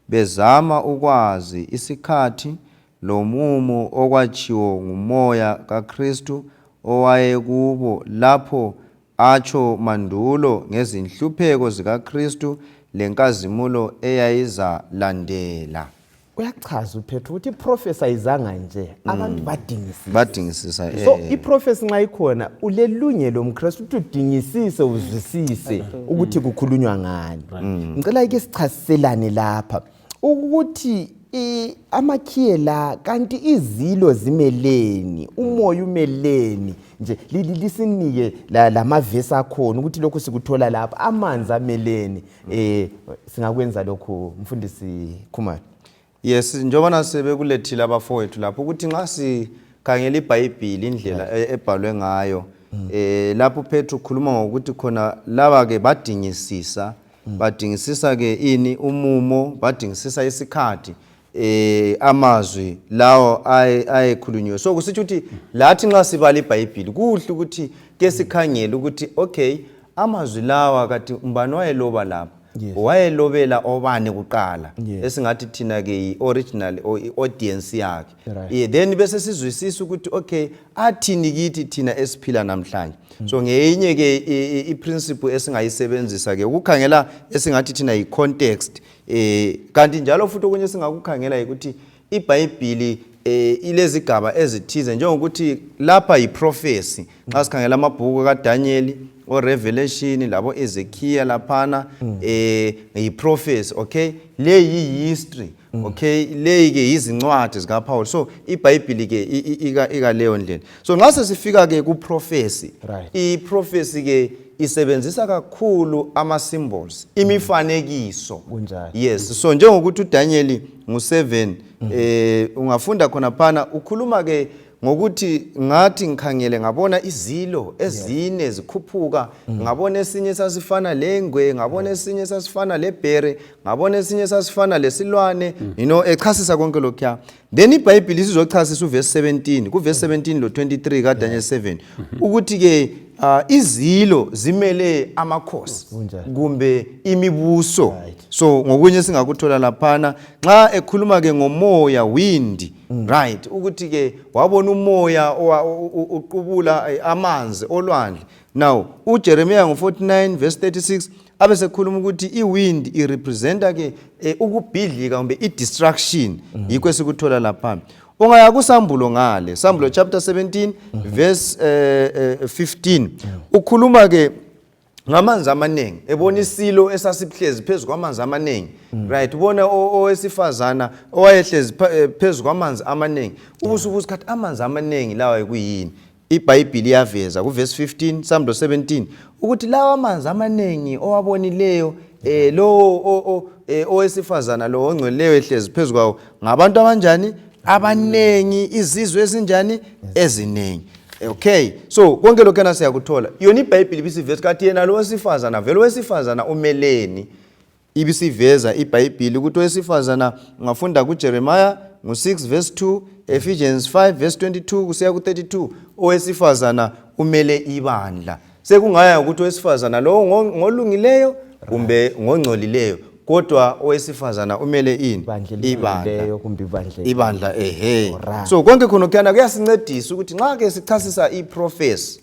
bezama ukwazi isikhathi lomumo okwatshiwo ngumoya kaKristu owayekubo lapho atsho mandulo ngezinhlupheko zikaKristu lenkazimulo eyayizalandela. Uyachaza uPetro ukuthi iprophecy ayizanga nje, abantu badingisisa. Badingisisa. So iprophecy nxa ikhona, ulelungelo mKristu ukuthi udingisise, uzwisise ukuthi kukhulunywa ngani. Ngicela ke sichasiselane lapha ukuthi amakhiye la kanti izilo zimeleni, umoya umeleni nje, lisinike lamavesi akhona ukuthi lokhu sikuthola lapha, amanzi ameleni. Singakwenza lokhu, mfundisi Khumalo? Yes, njengoba sebekulethile abafowethu lapho ukuthi nxa sikhangela iBhayibhili indlela ebhalwe ngayo, lapho uPetru ukhuluma ngokuthi khona laba ke badingisisa, badingisisa ke ini umumo, badingisisa isikhathi, amazwi lawo ayekhulunyiwe. So kusitsho ukuthi lathi nxa sibala iBhayibhili kuhle ukuthi ke sikhangele ukuthi okay, amazwi lawa kathi mbani wayeloba lapha, wayelobela obani kuqala, esingathi thina ke i-original or i-audience yakhe. Yeah, then bese sizwisisa ukuthi okay, athini kithi thina esiphila namhlanje. So ngeyinye ke i-principle esingayisebenzisa ke ukukhangela esingathi thina i-context. Kanti njalo futhi okunye singakukhangela ukuthi iBhayibhili ilezigaba ezithize, njengokuthi lapha yiprophecy. Xa sikhangela amabhuku kaDaniel, oRevelation labo Ezekiel laphana, yiprophecy. Okay, le yi-history. Okay, leyi ke izincwadi zikaPaul. So iBhayibhili ke ika leyo ndlela. So nxa sesifika ke ku prophecy, i-prophecy ke isebenzisa kakhulu ama symbols, imifanekiso. Yes, so njengokuthi uDaniel ngu7, ungafunda khona phana, ukhuluma ke ngokuthi ngathi ngikhangele ngabona izilo ezine zikhuphuka, ngabona esinye sasifana lengwe, ngabona esinye sasifana lebhere, ngabona esinye sasifana lesilwane, echasisa konke lokhuya. Then iBhayibhili isizochasisa uverse 17, kuverse 17 lo 23 kaDaniel 7, ukuthi ke izilo zimele amakhosi kumbe imibuso. So ngokunye singakuthola laphana nxa ekhuluma ke ngomoya, wind, right, ukuthi ke wabona umoya uqubula amanzi olwandle. Now uJeremiah ngo49 verse 36 abe sekhuluma ukuthi i-wind irepresenta ke ukubhidlika kumbe i-destruction. Yikho esikuthola lapha. Ungaya kuSambulo ngale, Sambulo chapter 17 verse 15, ukhuluma ke Ngamanzi amaningi, ebona isilo esasihlezi phezu kwamanzi amaningi, right? Ubona owesifazana owayehlezi phezu kwamanzi amaningi. Ubusuku usikhathi amanzi amaningi lawa kuyini? IBhayibhili iyaveza kuvesi 15 samdo 17 ukuthi lawa amanzi amaningi owabonileyo, lo owesifazana lo ongcweleyo ehlezi phezu kwawo, ngabantu abanjani? Abaningi, izizwe ezinjani? Eziningi. Okay, so konke lokhu yena siyakuthola. Yona iBhayibhili ibisiveza kathi yena lo wesifazana, vele owesifazana umeleni? Ibisiveza iBhayibhili ukuthi owesifazana, ungafunda kuJeremiah ngu-6 verse 2, Ephesians 5 verse 22 kusiya ku-32, owesifazana umele ibandla. Sekungaya ukuthi owesifazana lowo ngolungileyo kumbe ngongcolileyo, kodwa owesifazana umele ini? Ibandla. Ibandla. Elilungileyo kumbe ibandla. Ibandla, ehe. Alright. So konke khona kuyana kuyasincedisa ukuthi nxa ke sichasisa i-prophecy,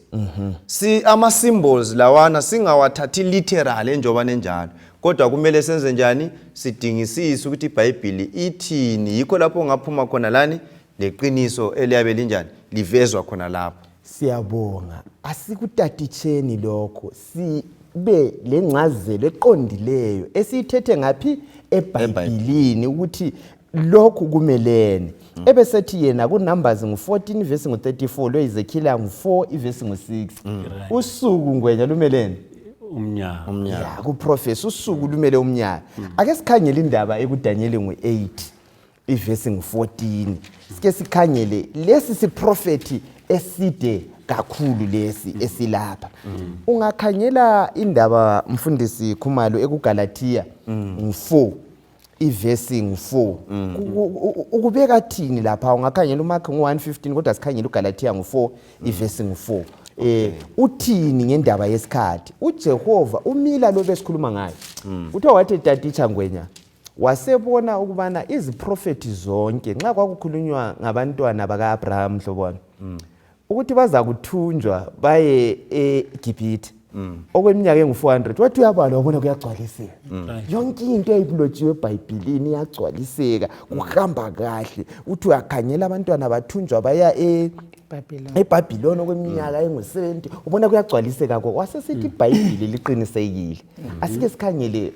si ama-symbols lawana singawathathi literal enjoba nenjalo, kodwa kumele senze njani? Sidingisise ukuthi iBhayibhili ithini. Yikho lapho ungaphuma khona lani leqiniso eliyabe linjani livezwa khona lapho. Siyabonga. Asikutatitsheni lokho, sibe lengcazelo eqondileyo esiyithethe ngaphi? EBhayibhilini, ukuthi lokhu kumelene. Ebesethi yena kuNumbers ngu-14 ivesi ngu-34, lo Ezekiel ngu-4 ivesi ngu-6. Usuku, Ngwenya, lumelene? Umnyaka. Ya, kuprofesi usuku lumele umnyaka. Ake sikhangele indaba ekuDanyeli ngu-8 ivesi ngu-14. Sike sikhangele lesi siprofethi eside kakhulu lesi esilapha. Ungakhangela indaba, mfundisi Khumalo, ekuGalathiya ngu-4 ivesi ngu-4, ukubeka thini lapha? Ungakhangela uMark ngu-115, kodwa sikhangela uGalathiya ngu-4 ivesi ngu-4. Uthini ngendaba yesikhathi? UJehova umila lo besikhuluma ngayo, kuthiwa wathi tatitsha, Ngwenya, wasebona ukubana iziprofethi zonke nxa kwakukhulunywa ngabantwana baka-Abraham, mhlobo wami, ukuthi baza kuthunjwa baye eGibhithe okweminyaka engu-400, wathi uyabala wabona kuyagcwaliseka. Yonke into eyayilotshiwe eBhayibhilini iyagcwaliseka, kuhamba kahle. Uthi uyakhangela abantwana bathunjwa baya Babylon. eBhabhiloni okweminyaka engu-70, ubona kuyagcwaliseka ko, wasesithi iBhayibhili liqinisekile. Asike sikhangele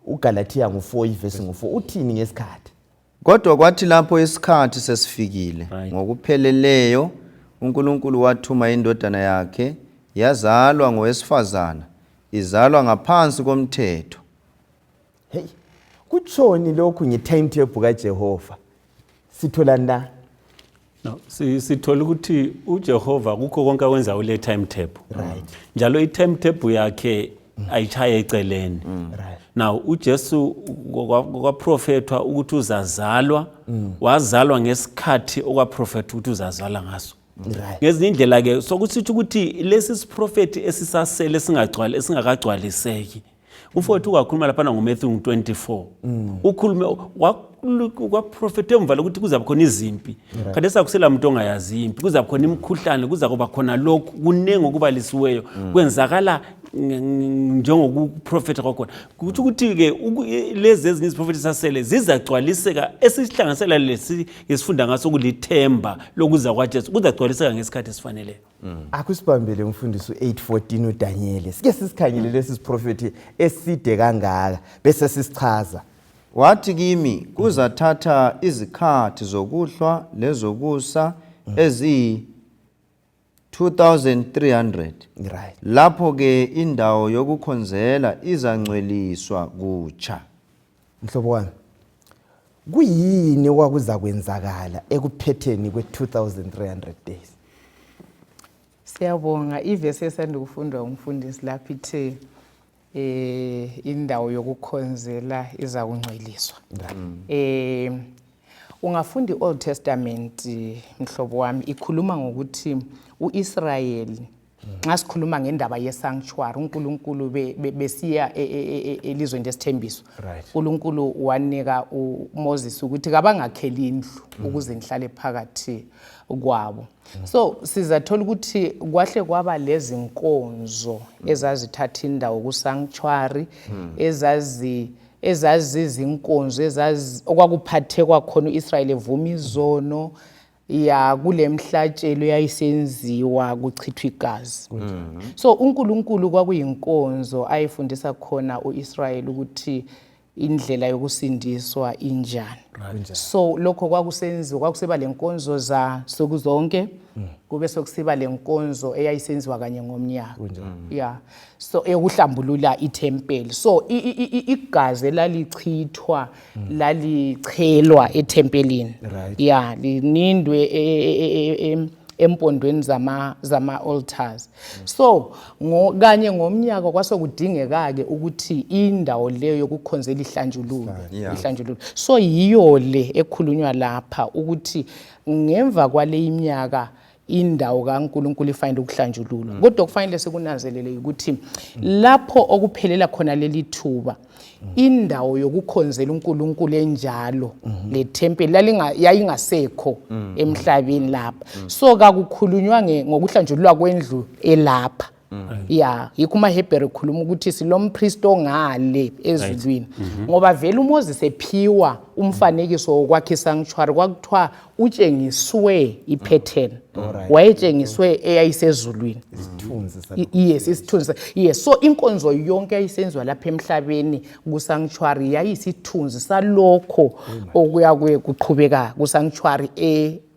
uGalathiya ngu-4 ivesi ngu-4, uthini ngesikhathi? Kodwa kwathi lapho isikhathi sesifikile ngokupheleleyo, uNkulunkulu wathuma indodana yakhe, yazalwa ngowesifazana, izalwa ngaphansi komthetho. Hey, kutshoni lokhu nge-timetable kaJehova? Sitholani la? No, sithola ukuthi uJehova kukho konke akwenza ule timetable. Njalo i-timetable yakhe ayichaye eceleni. Now uJesu kwaprofethwa ukuthi uzazalwa, wazalwa ngesikhathi okwaprofethwa ukuthi uzazalwa ngaso. Ngezinye indlela ke sokusithi ukuthi lesi siprofethi esisasele singagcwali, esingakagcwaliseki. Umfowethu ukakhuluma laphana ngoMatthew 24. Ukhulume kwaprofethe emva lokuthi kuzabe khona izimpi. Khathesi akusela muntu ongayazi impi, kuzabe khona imikhuhlane, kuzakuba khona lokhu kuningi okubalisiweyo. Kwenzakala njengokuprofetha kwakhona. Kutsho ukuthi-ke lezi ezinye iziprofethi sasele zizagcwaliseka, esihlanganisela lesi esifunda ngaso kulithemba lokuza kwaJesu, kuzagcwaliseka ngesikhathi esifaneleyo. Akusibambele umfundisi u-814 uDanyeli, sike sisikhangele lesi siprofethi eside kangaka bese sisichaza. Wathi kimi, kuzathatha izikhathi zokuhlwa lezokusa eziyi 2300. Lapho ke indawo yokukhonzela izangcweliswa kutsha. Mhlobo wami, kuyini okwakuzakwenzakala ekuphetheni kwe-2300 days? Siyabonga. Ivesi esanda kufundwa umfundisi lapho ithe indawo yokukhonzela iza kungcweliswa. Ungafunda i-Old Testament, mhlobo wami, ikhuluma ngokuthi uIsrayeli, nxa sikhuluma ngendaba ye-sanctuary, uNkulunkulu besiya elizweni lesithembiso, uNkulunkulu wanika uMoses ukuthi kabangakheli indlu ukuze nihlale phakathi kwabo. So sizathola ukuthi kwahle kwaba lezinkonzo ezazithatha indawo ku-sanctuary, ezazizinkonzo ezazi okwakuphathekwa khona uIsrayeli evuma izono. Ya, kule mhlatshelo yayisenziwa kuchithwa igazi. So uNkulunkulu kwakuyinkonzo ayefundisa khona uIsrayeli ukuthi indlela yokusindiswa injani. So lokho kwakusenziwa, kwakuseba lenkonzo za suku zonke, kube sokusiba lenkonzo eyayisenziwa kanye ngomnyaka. Yeah, so eyokuhlambulula ithempeli. So igazi elalichithwa lalichelwa ethempelini. Yeah, linindwe empondweni zama altars. So kanye ngomnyaka kwasokudingeka-ke ukuthi indawo leyo yokukhonzela ihlanjululwe. Ihlanjululwe. So yiyo le ekhulunywa lapha ukuthi ngemva kwale iminyaka indawo kaNkulunkulu ifanele ukuhlanjululwa. Kodwa kufanele sikunanzelele ukuthi lapho okuphelela khona leli thuba, indawo yokukhonzela uNkulunkulu enjalo, le temple yayingasekho emhlabeni lapha. So kakukhulunywa ngokuhlanjululwa kwendlu elapha. Ya, yikho umaHebheru ekhuluma ukuthi silompriest ongale ezulwini, ngoba vele uMoses ephiwa umfanekiso wokwakha isanctuary kwakuthiwa utshengiswe ipattern, wayetshengiswe eyayisezulwini. Isithunzi. Yes, isithunzi, yes. So inkonzo yonke yayisenziwa lapha emhlabeni kusanctuary yayisithunzi salokho okuya kuye kuqhubeka kusanctuary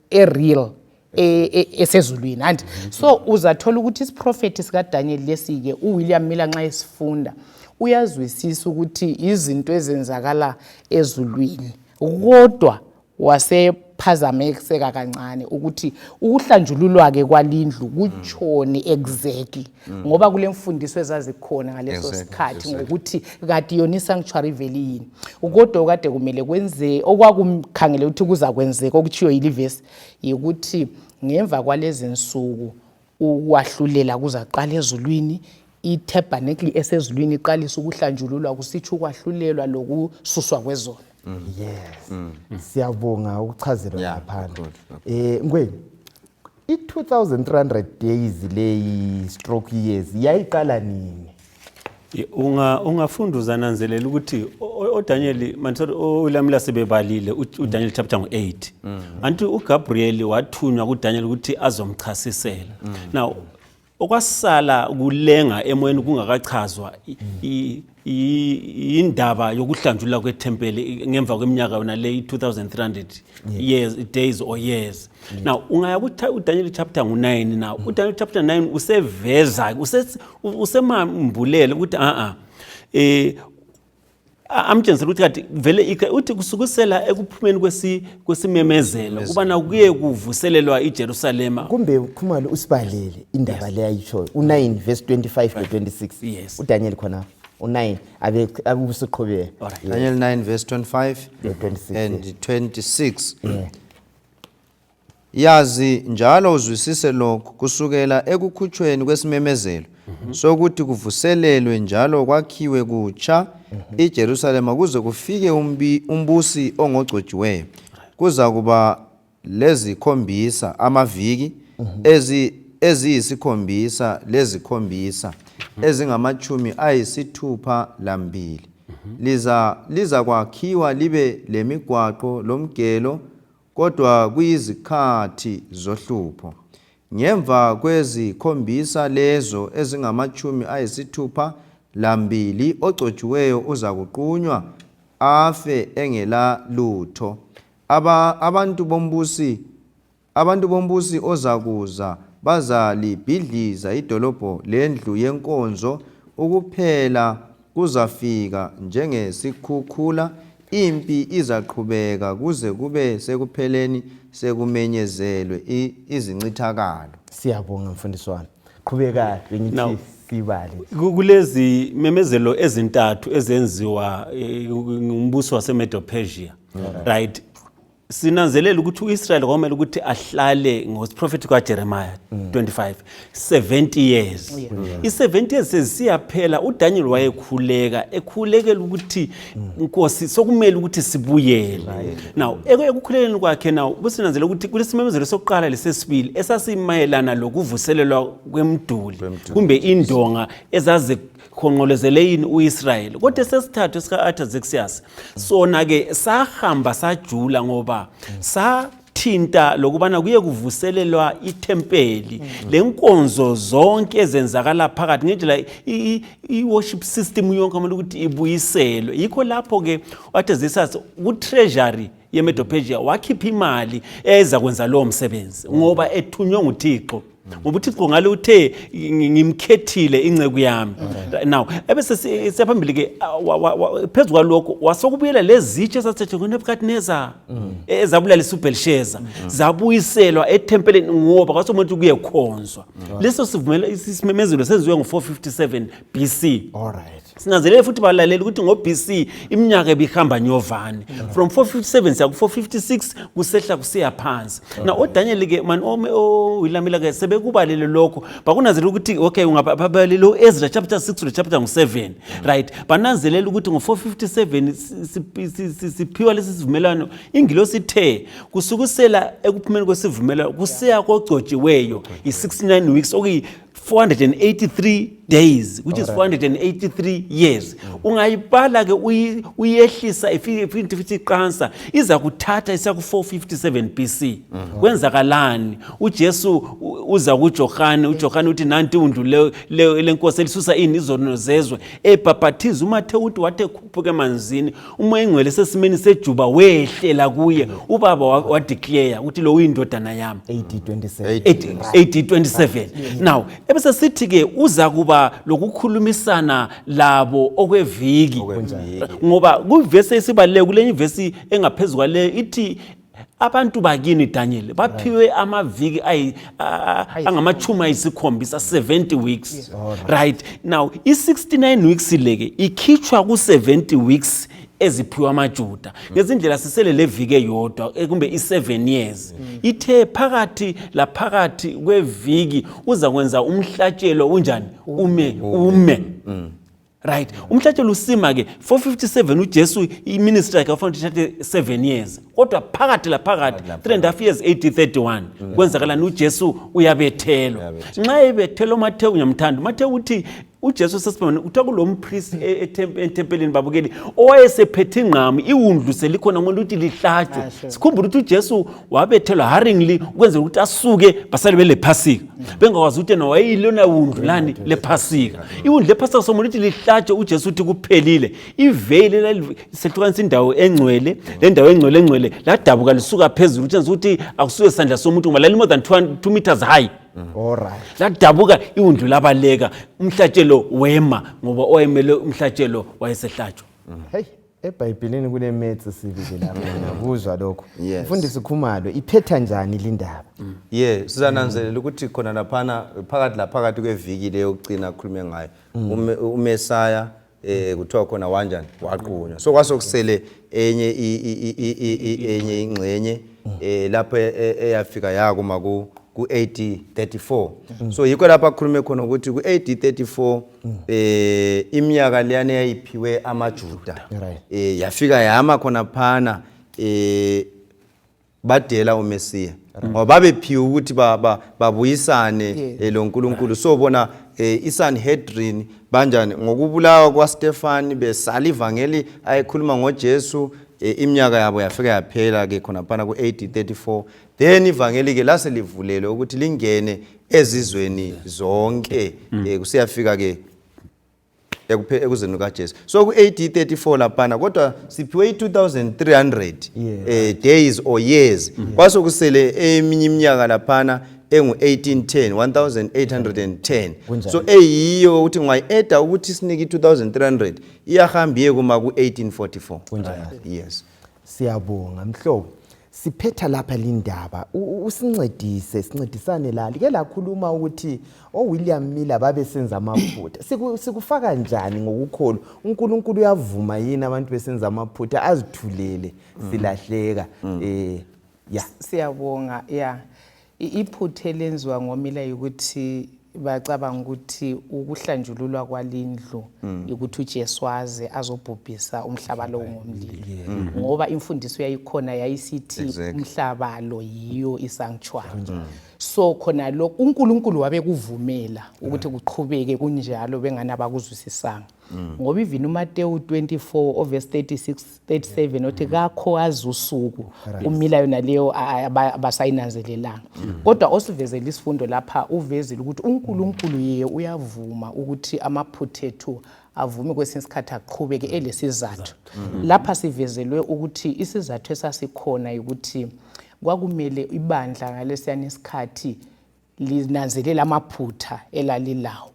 e-real esezulwini and so uzathola ukuthi isiprofethi sikaDaniel lesi-ke uWilliam Miller nxa esifunda uyazwisisa ukuthi izinto ezenzakala ezulwini, kodwa wasephazamiseka kancane ukuthi ukuhlanjululwa-ke kwalindlu kutshoni exactly, ngoba kule mfundiso ezazikhona ngaleso sikhathi ngokuthi kati yona isanctuary vele yini. Kodwa kade kumele kwenze okwakumkhangele ukuthi kuza kwenzeka okutshiwo yilivesi yikuthi ngemva kwalezi nsuku ukwahlulela kuzaqala ezulwini, itabernacle esezulwini iqalisa ukuhlanjululwa, kusitsho ukwahlulelwa lokususwa kwezono. Yes, siyabonga ukuchazelwa laphana. Ngweni, i-2300 days leyi stroke years yayiqala nini? Ungafunda uzananzelela ukuthi oDaniel man, sorry, oWilliam la sebebalile uDaniel chapter ngu-8, anti uGabriel wathunywa kuDaniel ukuthi azomchasisela. Now okwasala kulenga emoyeni kungakachazwa indaba yokuhlanjululwa kwethempeli ngemva kweminyaka yona le 2300 years, days or years. Now ungaya uDaniel chapter ngu-9. Now uDaniel chapter 9 useveza, usemambulele ukuthi a-a amtshengisela ukuthi kade vele uthi kusukusela ekuphumeni kwesimemezelo kubana kuye kuvuselelwa iJerusalema. Kumbe Khumalo usibalele indaba le ayitshoyo, u-9 verse 25 to 26. Yes. UDaniel khona u-9 abe abusuqhubeka. Alright. Daniel 9 verse 25 Yeah, 26, and 26. Yazi njalo uzwisise lokhu: kusukela ekukhutshweni kwesimemezelo sokuthi kuvuselelwe njalo kwakhiwe kutsha iJerusalema kuze kufike umbusi ongogcotshiweyo, kuza kuba lezikhombisa amaviki eziyisikhombisa lezikhombisa ezingama-62. Liza kwakhiwa libe lemigwaqo lomgelo, kodwa kuyizikhathi zohlupho. Ngemva kwezikhombisa lezo ezingama-62, ogcotshiweyo uzakuqunywa afe engela lutho. Abantu bombusi ozakuza bazalibhidliza idolobho lendlu yenkonzo. Ukuphela kuzafika njengesikhukhula. Impi izaqhubeka kuze kube sekupheleni sekumenyezelwe izincithakalo. Siyabonga, mfundisi wami. Qhubeka, bengithi sibale. Kulezi memezelo ezintathu ezenziwa ngumbuso waseMedo-Persia, right, sinanzelela ukuthi uIsrael kwamele ukuthi ahlale ngosiprofethi kaJeremiah 25 70 years. I-70 years sezisiyaphela. uDaniel wayekhuleka, ekhulekela ukuthi Nkosi, sokumele ukuthi sibuyele. Now ekukhulekeni kwakhe, now kusinanzelela ukuthi kulesimemezelo sokuqala lesesibili esasimayelana lokuvuselelwa kwemduli kumbe indonga ezazihonqolozele yini uIsrael. Kodwa esesithathu esika-Artaxerxes sona-ke sahamba sajula ngoba sathi Wathinta lokubana kuye kuvuselelwa ithempeli lenkonzo zonke ezenzakala phakathi ngendlela i-worship system yonke kumele ukuthi ibuyiselwe. Yikho lapho ke wathi ku-treasury yeMedo-Persia wakhipha imali eyayizakwenza lowo msebenzi, ngoba ethunywe nguThixo, ngoba uThixo ngale uthe, "Ngimkhethile inceku yami." Now ebese siyaphambili ke, phezu kwalokho wasokubuyela lezitshe esasithethwe nguNebukadnezar ezabulalisa uBelsheza, zabuyiselwa ethempelini, ngoba kwasomuntu kuyekhonzwa. Leso sivumela isimemezelo senziwe ngo-457 BC. All right. Sinanzelele futhi balaleli ukuthi ngo-BC iminyaka ebihamba nyovane, from 457 siya ku-456, kusehla kusiya phansi. Na oDaniel-ke mani, oWilliam ke sebekubalele lokho, bakunanzelela ukuthi okay, ungabalele u-Ezra chapter 6 lo chapter ngu-7, right? Bananzelela ukuthi ngo-457 siphiwa lesi sivumelwano. Ingilosi ithe kusukusela ekuphumeni kwesivumelwano kusiya kogcotshiweyo i-69 weeks, okuyi 483 days, which is 483 years. Ungayibala ke uyehlisa ifike futhi iqansa, iza kuthatha isiya ku-457 BC. Kwenzakalani? UJesu uza kuJohane, uJohane uthi, "Nanti iwundlu lenkosi elisusa ini izono zezwe." Ebhabhathiza uMathewu uthi wathi ekhuphuka emanzini, uMoya Engcwele sesimeni sejuba wehlela kuye, ubaba wadeclare ukuthi lo uyindodana yami. AD 27. AD 27. Now ebese sithi ke uza kuba lokukhulumisana labo okweviki, ngoba kuvesi esibaluleke kulenye ivesi engaphezulu kwaleyo ithi abantu bakini Daniel baphiwe amaviki angama-70, 70 weeks, right? Now i-69 weeks leke ikhitshwa ku-70 weeks eziphiwa amaJuda. Ngezindlela sisele le viki eyodwa, kumbe i-7 years. Ithe phakathi laphakathi kweviki uza kwenza umhlatshelo unjani? Ume, ume, right? Umhlatshelo usima ke 457. UJesu iministry yakhe wafanele ukuthi ithathe 7 years, kodwa phakathi laphakathi 3.5 years, AD 31, kwenzakalani? UJesu uyabethelwa. Nxa ebethelwa, uMathewu, ngiyamthanda uMathewu, uthi uJesu sesibona kuthiwa kulo mpriest ethempelini, babukeli, owayesephethe ingqamu, iwundlu selikhona ngoba ukuthi lihlatshwe. Sikhumbule ukuthi uJesu wabethelwa hurriedly ukwenzela ukuthi asuke basale belephasika, bengakwazi ukuthi yena wayeyilona wundlu lani lephasika, iwundlu lephasika. Somona ukuthi lihlatshwe, uJesu uthi kuphelile. Iveyili elalihlukanisa indawo engcwele le ndawo engcwele engcwele ladabuka lisuka phezulu, kutshengisa ukuthi akusuke sandla somuntu, ngoba lali more than 2 meters high. All right. Ladabuka iwundlu labaleka, umhlatshelo wema, ngoba owayemele umhlatshelo wayesehlatshwa. Hey, eBhayibhelini kule maths sibili lapha, ngiyakuzwa lokho. Yes. Mfundisi Khumalo, iphetha njani lindaba? Ye, sizananzelela ukuthi khona laphana phakathi laphakathi kweviki leyo yokucina akhulume ngayo uMesaya, kuthiwa khona wanjani? Waqunywa. So kwasokusele enye enye ingxenye lapho eyafika yakuma ku AD 34. So yikho lapha akhulume khona ukuthi ku AD 34 iminyaka leyana eyayiphiwe amaJuda yafika yama khona phana, badela uMesiya, ngoba babephiwe ukuthi babuyisane lo nkulunkulu. So bona iSanhedrin banjani ngokubulawa kwaStefani, besala ivangeli ayekhuluma ngoJesu, iminyaka yabo yafika yaphela ke khona phana ku-AD 34. Then ivangeli ke lase livulelwe ukuthi lingene ezizweni zonke, kusiyafika ke ekuzeni kukaJesu. So ku-AD 34 laphana, kodwa siphiwe i-2300 days or years, kwasokusele eminye iminyaka laphana engu-1810, 1810. Kunjalo. So eyiyo ukuthi ungayi-eda ukuthi sinike i-2300, iyahamba iye kuma ku-1844. Kunjalo. Yes. Siyabonga mhlobo. Siphetha lapha lindaba. Usincedise, sincedisane la. Like lakhuluma ukuthi oWilliam Miller babesenza amaphutha. Sikufaka njani ngokukholo? UNkulunkulu uyavuma yini abantu besenza amaphutha azithulele silahleka? Ya. Siyabonga. Ya, iphutha elenziwa ngoMiller ukuthi bacabanga ukuthi ukuhlanjululwa kwalindlu ukuthi uJesu aze azobhubhisa umhlaba lo ngomlilo, ngoba imfundiso yayikhona yayisithi umhlaba lo yiyo isanctuary. So So khona lokho uNkulunkulu wabe kuvumela ukuthi kuqhubeke kunjalo bengani abakuzwisisanga. Ngoba even uMateyu 24 overse 36 37 othi kakho azi usuku umila yona leyo abasayinanzelelanga. Kodwa osivezela isifundo lapha uvezile ukuthi uNkulunkulu yeye uyavuma ukuthi amaphutha ethu avume kwesinye isikhathi aqhubeke elesizathu. Lapha sivezelwe ukuthi isizathu esasikhona ukuthi kwakumele ibandla ngalesiyana isikhathi linanzelela amaphutha elalilawo.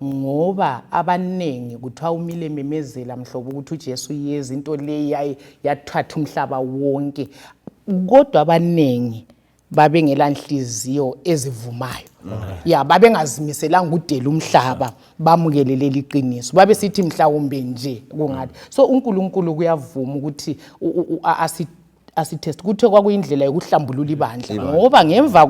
Ngoba abaningi kuthiwa umile memezela mhlobo ukuthi uJesu uyeza, into leyi yathatha umhlaba wonke, kodwa abaningi babengela nhliziyo ezivumayo. Ya, babengazimiselanga ukudela umhlaba bamukele leli qiniso, babesithi mhlawumbe nje kungathi. So uNkulunkulu kuyavuma ukuthi asitest. Kuthiwe kwakuyindlela yokuhlambulula ibandla, ngoba ngemva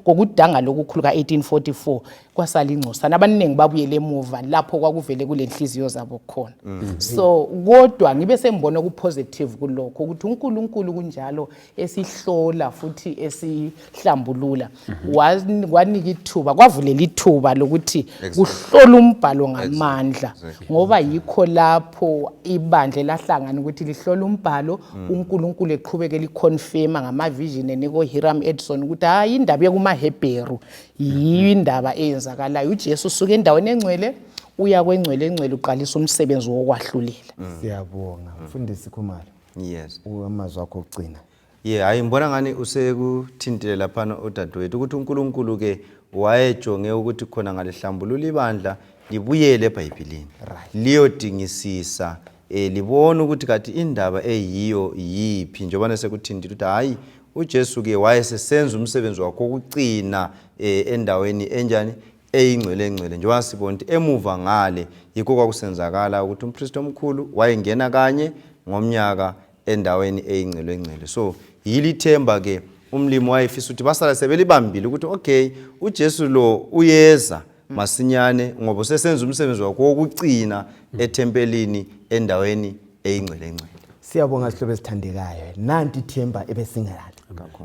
kokudanga lokukhulu ka-1844 kwasala ingcosana, abaningi babuyele emuva lapho kwakuvele kule nhliziyo zabo khona. So kodwa ngibe sengibona ku-positive kulokho ukuthi uNkulunkulu kunjalo esihlola futhi esihlambulula, wanika ithuba, kwavulela ithuba lokuthi kuhlola umbhalo ngamandla, ngoba yikho lapho ibandla lahlangana ukuthi lihlola umbhalo. uNkulunkulu eqhubeke liconfirma ngama-vision eniko Hiram Edson ukuthi hayi, indaba yekumaHebheru yiyo indaba eyenzakalayo. uJesu usuka endaweni engcwele uya kwengcwele engcwele, uqalisa umsebenzi wokwahlulela. Siyabonga, mfundisi Khumalo. Yes. Amazwi akho okugcina. Yeah, hayi, ngibona ngani usekuthintile laphana udadewethu ukuthi uNkulunkulu ke wayejonge ukuthi khona ngalihlambulula ibandla libuyele eBhayibhilini, liyodingisisa, libone ukuthi kathi indaba eyiyo yiphi, njengoba sekuthintile ukuthi hayi, uJesu ke wayesesenza umsebenzi wakhe wokucina endaweni enjani, eyingcwele engcwele, njengoba sibona ukuthi emuva ngale yikho kwakusenzakala ukuthi umpristi omkhulu wayengena kanye ngomnyaka endaweni eyingcwele engcwele. So yili ithemba ke umlimi wayefisa ukuthi basala sebelibambile ukuthi okay, uJesu lo uyeza masinyane, ngoba usesenza umsebenzi wakhe wokucina ethempelini endaweni eyingcwele engcwele. Siyabonga, sihlobo esithandekayo. Nanti ithemba ebesingelalo,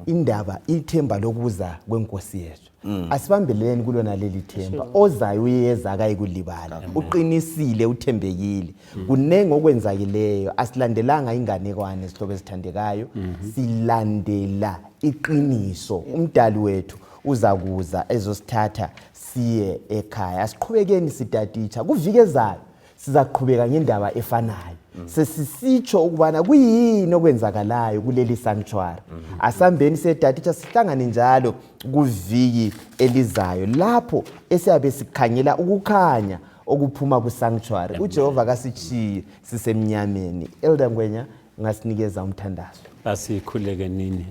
indaba ithemba lokuza kwenkosi yethu. Asibambeleni kulona leli themba. Ozayo uyeza, akayikulibala, uqinisile, uthembekile. Kunengi okwenzakileyo, asilandelanga inganekwane, sihlobo esithandekayo, silandela iqiniso. Umdali wethu uza kuza ezosithatha siye ekhaya. Asiqhubekeni sitatitsha. Kuviki ezayo sizaqhubeka ngendaba efanayo, sesisitsho ukubana kuyini okwenzakalayo kuleli sanctuary. Asambeni siyetatitsha, sihlangane njalo kuviki elizayo lapho esiyabe sikhangela ukukhanya okuphuma ku-sanctuary. UJehova kasitshiyi sisemnyameni. Elder Ngwenya, ngasinikeza umthandazo. Asikhuleke nini.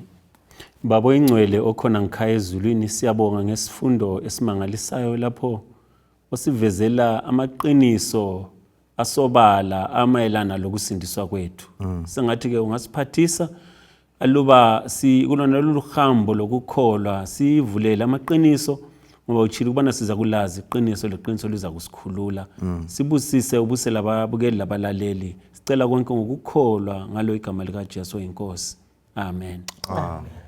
Baba oyingcwele okhona ngikhaya ezulwini, siyabonga ngesifundo esimangalisayo lapho osivezela amaqiniso asobala amayelana lokusindiswa kwethu. Sengathi ke ungasiphathisa aluba si kulona lolu hambo lokukholwa, sivulele amaqiniso, ngoba utshilo ukubana siza kulazi iqiniso, leqiniso liza kusikhulula. Sibusise, ubuse lababukeli labalaleli. Sicela konke ngokukholwa ngalo igama likaJesu oyinkosi. Amen. Amen.